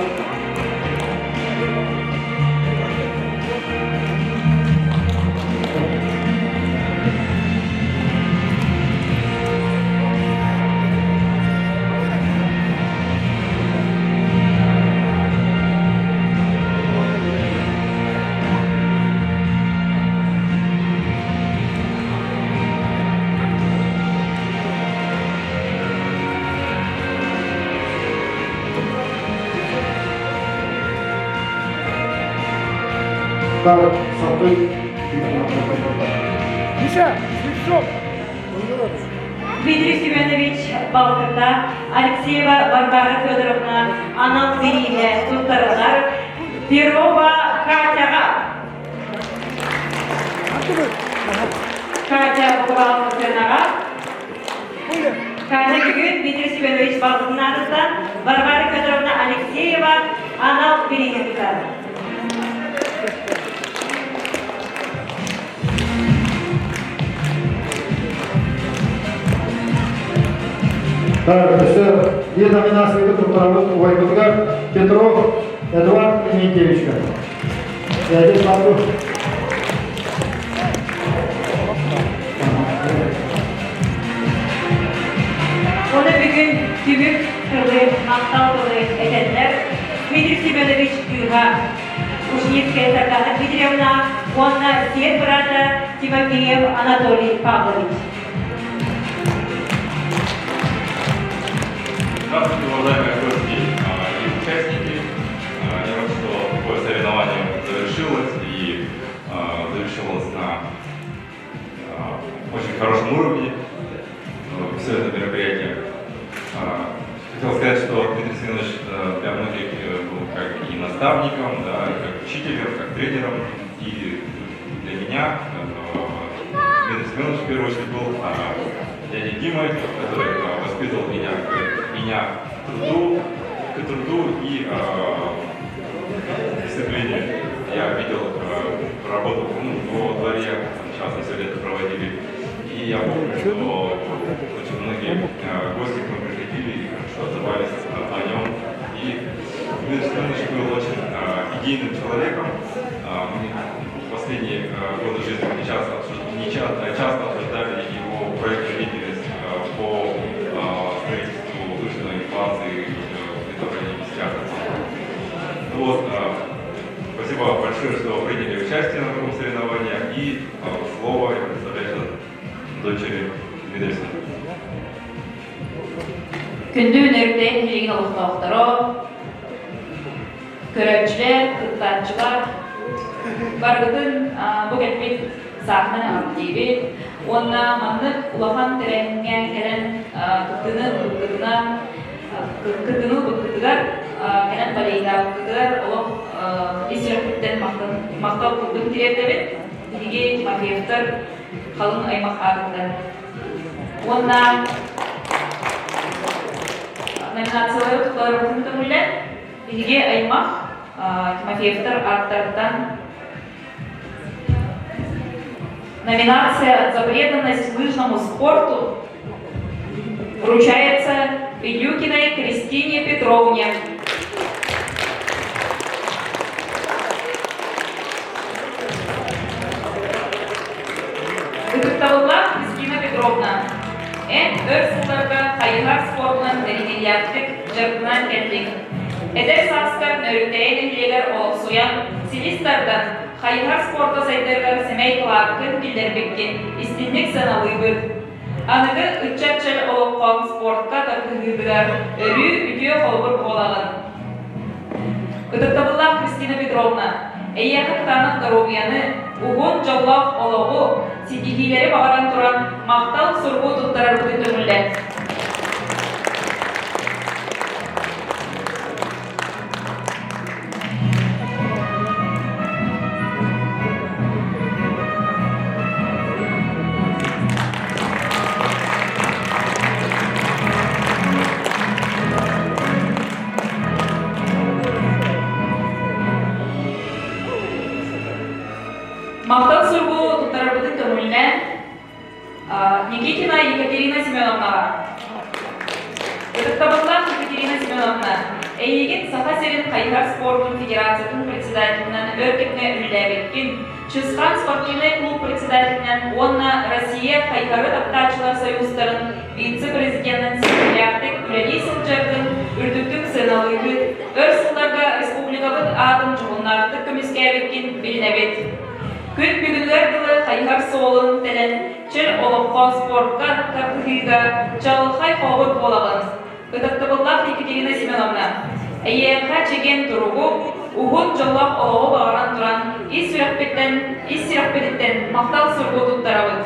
Так, сапы. Миша, Слепцов! Дмитрий Семенович Балката, Алексеева Варвара Федоровна анал бирииһэ туттарылар Перова Катяҕа. Катя Букваловнаҕа. Катя бүгүн Дмитрий Семенович Балкатын аатыттан Варвара Федоровна Алексеева анал бирииһи тутар. Так, өссө биир номинацияга туттарабыт убайбытыгар Петров Эдуард Климентьевичка. Эдик Павлов. Оны бүгүн түмүк тылы, махтал тылы этэллэр Дмитрий Семенович кыыһа Ушницкая Сардана Дмитриевна уонна сиэн быраата Тимофеев Анатолий Павлович. Здравствуйте, уважаемые гости и участники. Я рад, что такое соревнование завершилось. мероприятие. Хотел сказать, что Дмитрий Семенович для многих был как и наставником, да, как учителем, как тренером. И для меня Дмитрий Семенович в первую очередь был дядей Димой, который воспитывал меня, меня к труду, к труду и дисциплине. Я видел работу ну, в его дворе, часто все лето проводили. И я помню, что очень многие гости к нам приходили и хорошо отзывались о нем. И Дмитрий Семенович был очень идейным человеком. Мы в последние годы жизни не часто, не часто, часто обсуждали его проектную деятельность по строительству лыжной базы в районе Бесяка. Вот, спасибо большое, что приняли участие на таком соревновании. И слово я предоставляю дочери Дмитрия Семеновича. Күндү Нөрүктэйин нэһилиэгин олохтоохторо, көрөөччүлэр, кыттааччылар, барыгытын бу кэлбит саахынан эҕэрдэлиибит уонна маннык улахан тэрээһиҥҥэ кэлэн кыттыыны ылбыккытынан кыттыыны ылбыккытыгар кэлэн балейдаабыккытыгар олох ис сүрэхпиттэн махтал курдук тириэрдэбит. Биһиги Тимофеевтар халыҥ аймах аатыттан. Уонна номинациялары туттарбытын көҥүллэн биһиги аймах Тимофеевтар ааттарыттан Номинация «За преданность лыжному спорту» вручается Илюкиной Кристине Петровне. Ытыктабыллаах Кристина Петровна, эн өр сылларга хайыһар спордунан бэриниилээхтик дьарыктанан кэллиҥ. Эдэр сааскар Нөрүктэйэ нэһилиэгэр олохсуйан, силис тардан, хайыһар спорта сайдарыгар сэмэй кылааккын киллэрбиккин истинник сыаналыыбыт. Аныгы ыччат чөл олоххо спортка тардыһыытыгар өрүү үтүө холобур буолаҕын. Ытыктабыллаах Кристина Петровна, эйиэхэ кытаанах доруобуйаны, уһун дьоллоох олоҕу, ситиһиилэри баҕаран туран махтал суругу туттарарбытын көҥүллэт. Махтал суругу туттарарбытын көҥүллээн Никитина Екатерина Семеновнаҕа. Ытыктабыллаах Екатерина Семеновна, эйигин Саха сирин хайыһар спордун федерациятын председателинэн өр кэмҥэ үлэлээбиккин, Чысхаан спортивнай клуб председателинэн уонна Россия хайыһары таптааччылар союзтарын вице-президенин ситиһиилээхтик үлэлии сылдьаргын үрдүктүк сыаналыыбыт, өр сылларга республикабыт аатын дьоһуннаахтык көмүскээбиккин билинэбит. Күн бүгүнүгэр дылы хайыһар суолун тэлэн, чөл олоххо, спортка тардыһыыга чаҕылхай холобур буолаҕын. Ытыктабыллаах Екатерина Семеновна, эйиэхэ чэгиэн туругу, уһун дьоллоох олоҕу баҕаран туран ис сүрэхпиттэн, ис сүрэхпититтэн махтал суругу туттарабыт.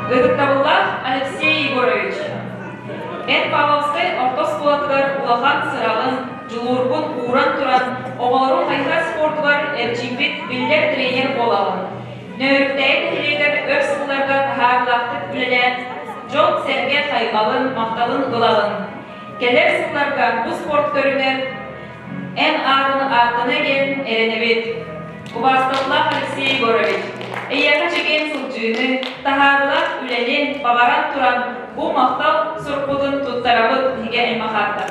Ытыктабыллаах Алексей Егорович, эн Павловскай орто оскуолатыгар улахан сыраҕын, дьулуургун ууран туран, оҕолору хайыһар спордугар эрчийбит биллэр тренер буолаҕын. Нөөрүктээйи нэһилиэгэр өр сылларга таһаарыылаахтык үлэлээн, дьон-сэргэ хайҕалын, махталын ылаҕын. Кэлэр сылларга бу спорт көрүҥэр эн аатын ааттана диэн эрэнэбит. Убаастабыллаах Алексей Егорович, эйиэхэ чэгиэн сылдьыыны, таһаарыылаах үлэни баҕаран туран бу махтал сурукпутун туттарабыт биһиги аймахааттан.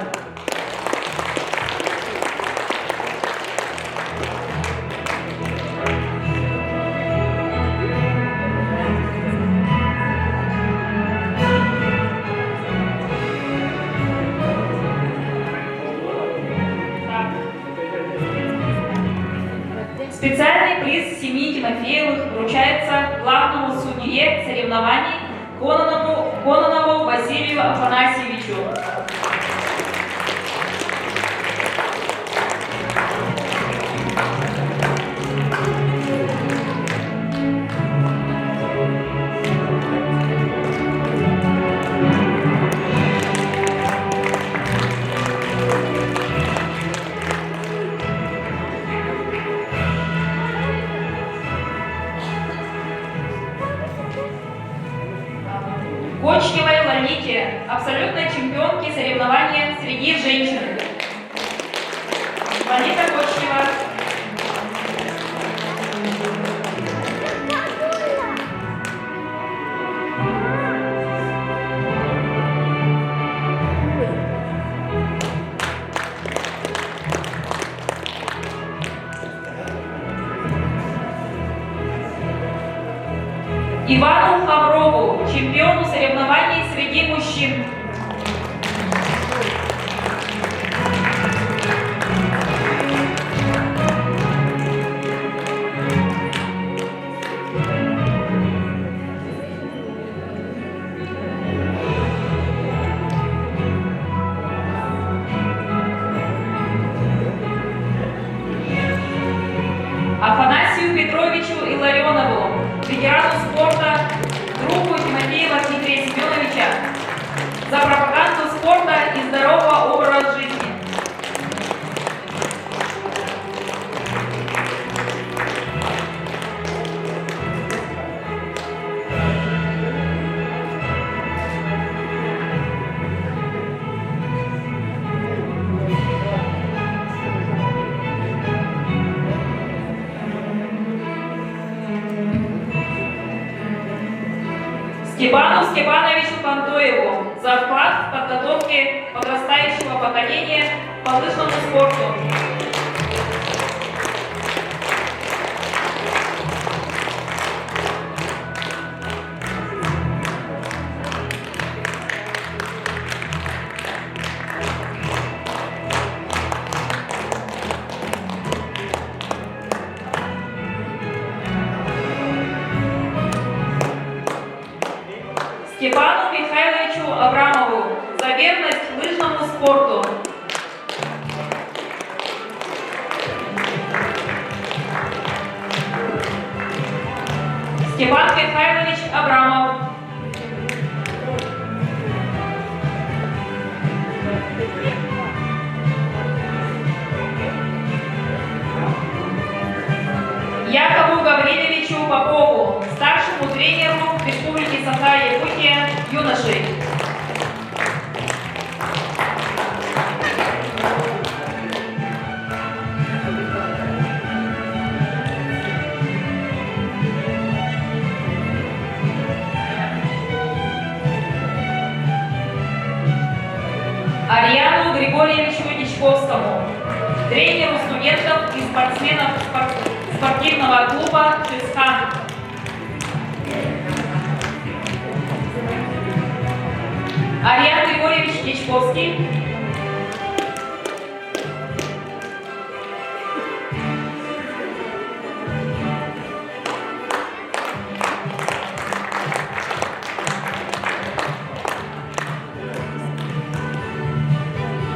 Специальный приз семьи Тимофеевых вручается главному судье соревнований Кононову, Кононову Василию Афанасьевичу. Кочневой Лолите, абсолютной чемпионке соревнования среди женщин. Лолита Кочнева. Ивану Хаврову, чемпиону соревнований среди мужчин. Афанасию Петровичу Илларионову, ветерану спорта, другу Тимофеева Дмитрия Семеновича, за пропаганду спорта и здорового образа жизни. Степану Степановичу Пантоеву за вклад в подготовке подрастающего поколения по лыжному спорту. Степану Михайловичу Абрамову за верность лыжному спорту. Степан Михайлович Абрамов. Якову Гавриловичу Попову, старшему тренеру Республики Саха-Якутия юношей. Ариану Григорьевичу Дичковскому, тренеру студентов и спортсменов спортивного клуба «Чисхан». Ариан Григорьевич Дичковский.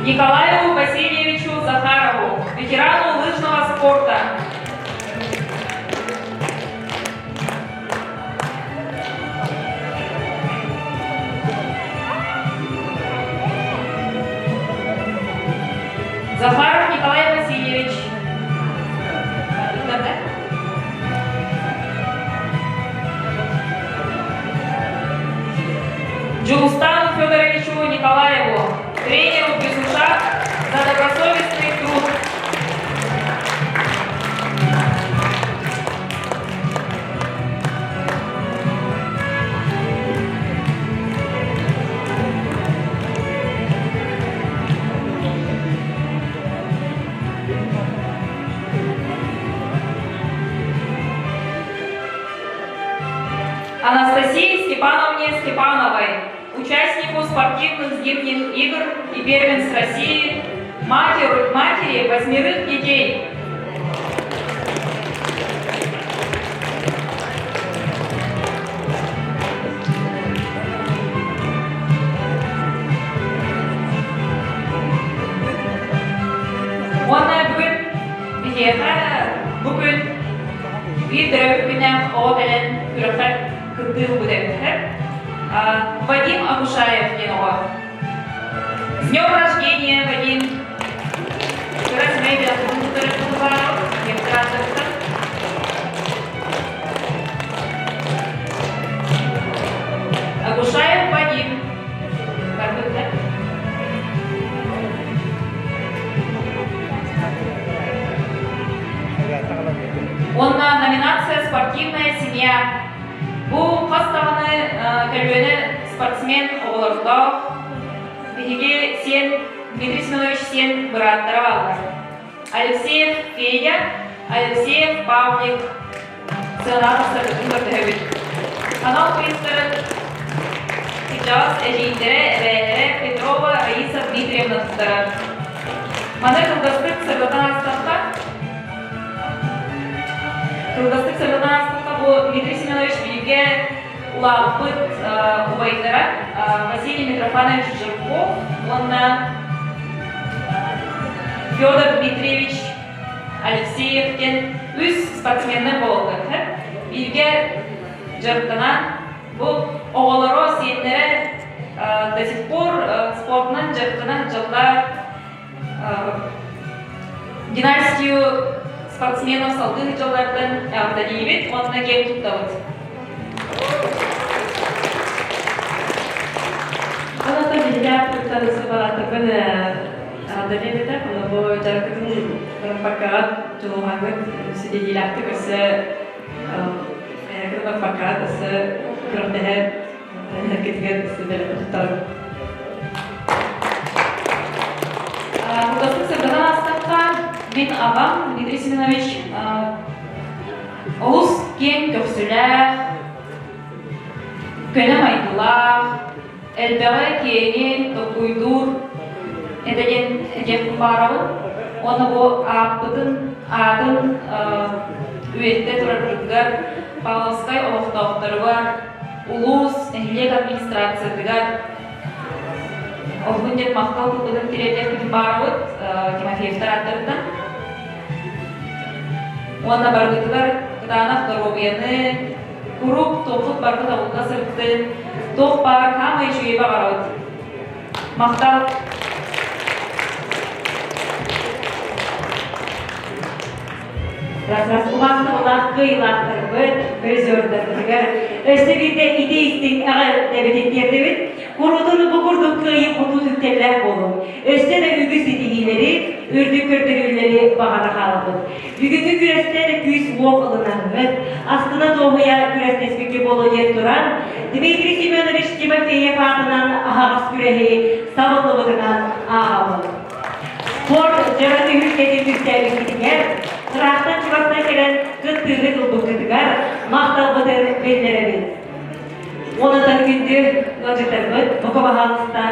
Николаю Васильевичу Захарову, ветерану лыжного спорта. Захаров Николай Васильевич. Джулустану Федоровичу Николаеву, тренеру Безуша за добросовестный труд. Анастасии Степановне Степановой, участнику спортивных зимних игр и первенств России, матери, матери восьмерых детей. Уонна бүгүн биһиэхэ бу күн биир төрөөбүт күннээх оҕо кэлэн күрэххэ кыттыы ылбыт эбит. Вадим Агушаев диэн оҕо. С днем рождения, Вадим! Кыра сэмэй бэлэхтэрин туттарар Агушаев Вадим. номинация «Спортивная семья». Бу хас даҕаны көлүөнэ спортсмен оҕолордоох. Биһиги сиэн Дмитрий Семенович сиэн бырааттара бааллар. Алексеев Федя, Алексеев Павлик сыанаҕа тахсаргытын көрдөһөбүт. Анал призтарын кырдьаҕас эдьиийдэрэ, эбээлэрэ Петрова Раиса Дмитриевна туттарар. Маны кылгастык сырдатан аастахха, кылгастык сырдатан аастахха бу Дмитрий Семенович бииргэ улааппыт убайдара Василий Митрофанович Жирков уонна Федор Дмитриевич Алексеев диэн үс спортсменнар буолаллар. Бииргэ дьарыктанан бу оҕолоро, сиэннэрэ до сих пор спортунан дьарыктанан дьаллар династию спортсменов салгыы дьаллартан эҕэрдэлиибит уонна киэн туттабыт. Онон биһиги сыбаратыбын Далиэбитэ, ону бу дьарыккытын барбаккаҕыт, дьулуһаҥҥыт ситиһиилээхтик өссө барбаккаҕыт өссө күрэхтэһэ эркитигэр өссө бэлэм туттарым. Кылгастык сырдатан аастахха, мин аҕам Дмитрий Семенович олус киэҥ көхсүлээх, көнө майгылаах, элбэҕи киэҥи толкуйдуур этэ диэн этиэхпин баҕарабын. Уонна бу ааппытын, аатын үйэтитэ турарбытыгар Павловскай олохтоохторугар, улуус, нэһилиэк администрациятыгар олуһун диэн махтал тылбытын тириэрдиэхпитин баҕарабыт Тимофеевтар ааттарыттан. Уонна барыгытыгар кытаанах доруобуйаны, Куруук туоххут барыта табылла сырыттын, туох баар хаамай үчүгэйи баҕарабыт. Махтал! Убаастабылаах кыайыылаахтарбыт, призердарбытыгар өссө биирдэ ити истиҥ эҕэрдэбитин тиэрдэбит. Куруутун бу курдук кыайыы хотуу үктэллээх буолуҥ. Өссө да үгүс ситиһиилэри, үрдүк көрдөрүүлэри баҕара хаалабыт. Бүгүҥҥү күрэстэн күүс-уох ылынаҥҥыт, астына дуоһуйа күрэстэспиккэ буолуо диэн туран, Дмитрий Семенович Тимофеев аатынан аһаҕас күрэһи сабыллыбытынан ааҕабыт. Спорт дьоро түһүлгэтин түстээбиккитигэр, ыраахтан-чугастан кэлэн кыттыыны ылбыккытыгар махталбытын биллэрэбит. Онон күндү ыалдьыттарбыт бука баһаалыста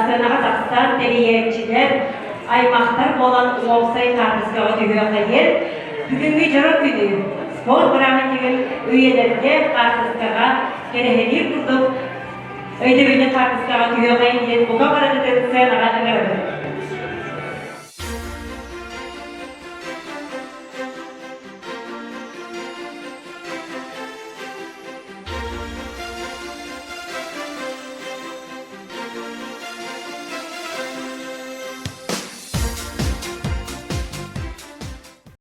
сыанаҕа тахсан тэрийээччилэр, аймахтар буолан уопсай хаартыскаҕа түһүөххэйин. Бүгүҥҥү дьоро күнү спорт бырааһынньыгын үйэлэргэ хаартыскаҕа кэрэһэлиир курдук өйдөбүнньүк хаартыскаҕа түһүөххэйин диэн бука барыгытын сыанаҕа ыҥырабыт.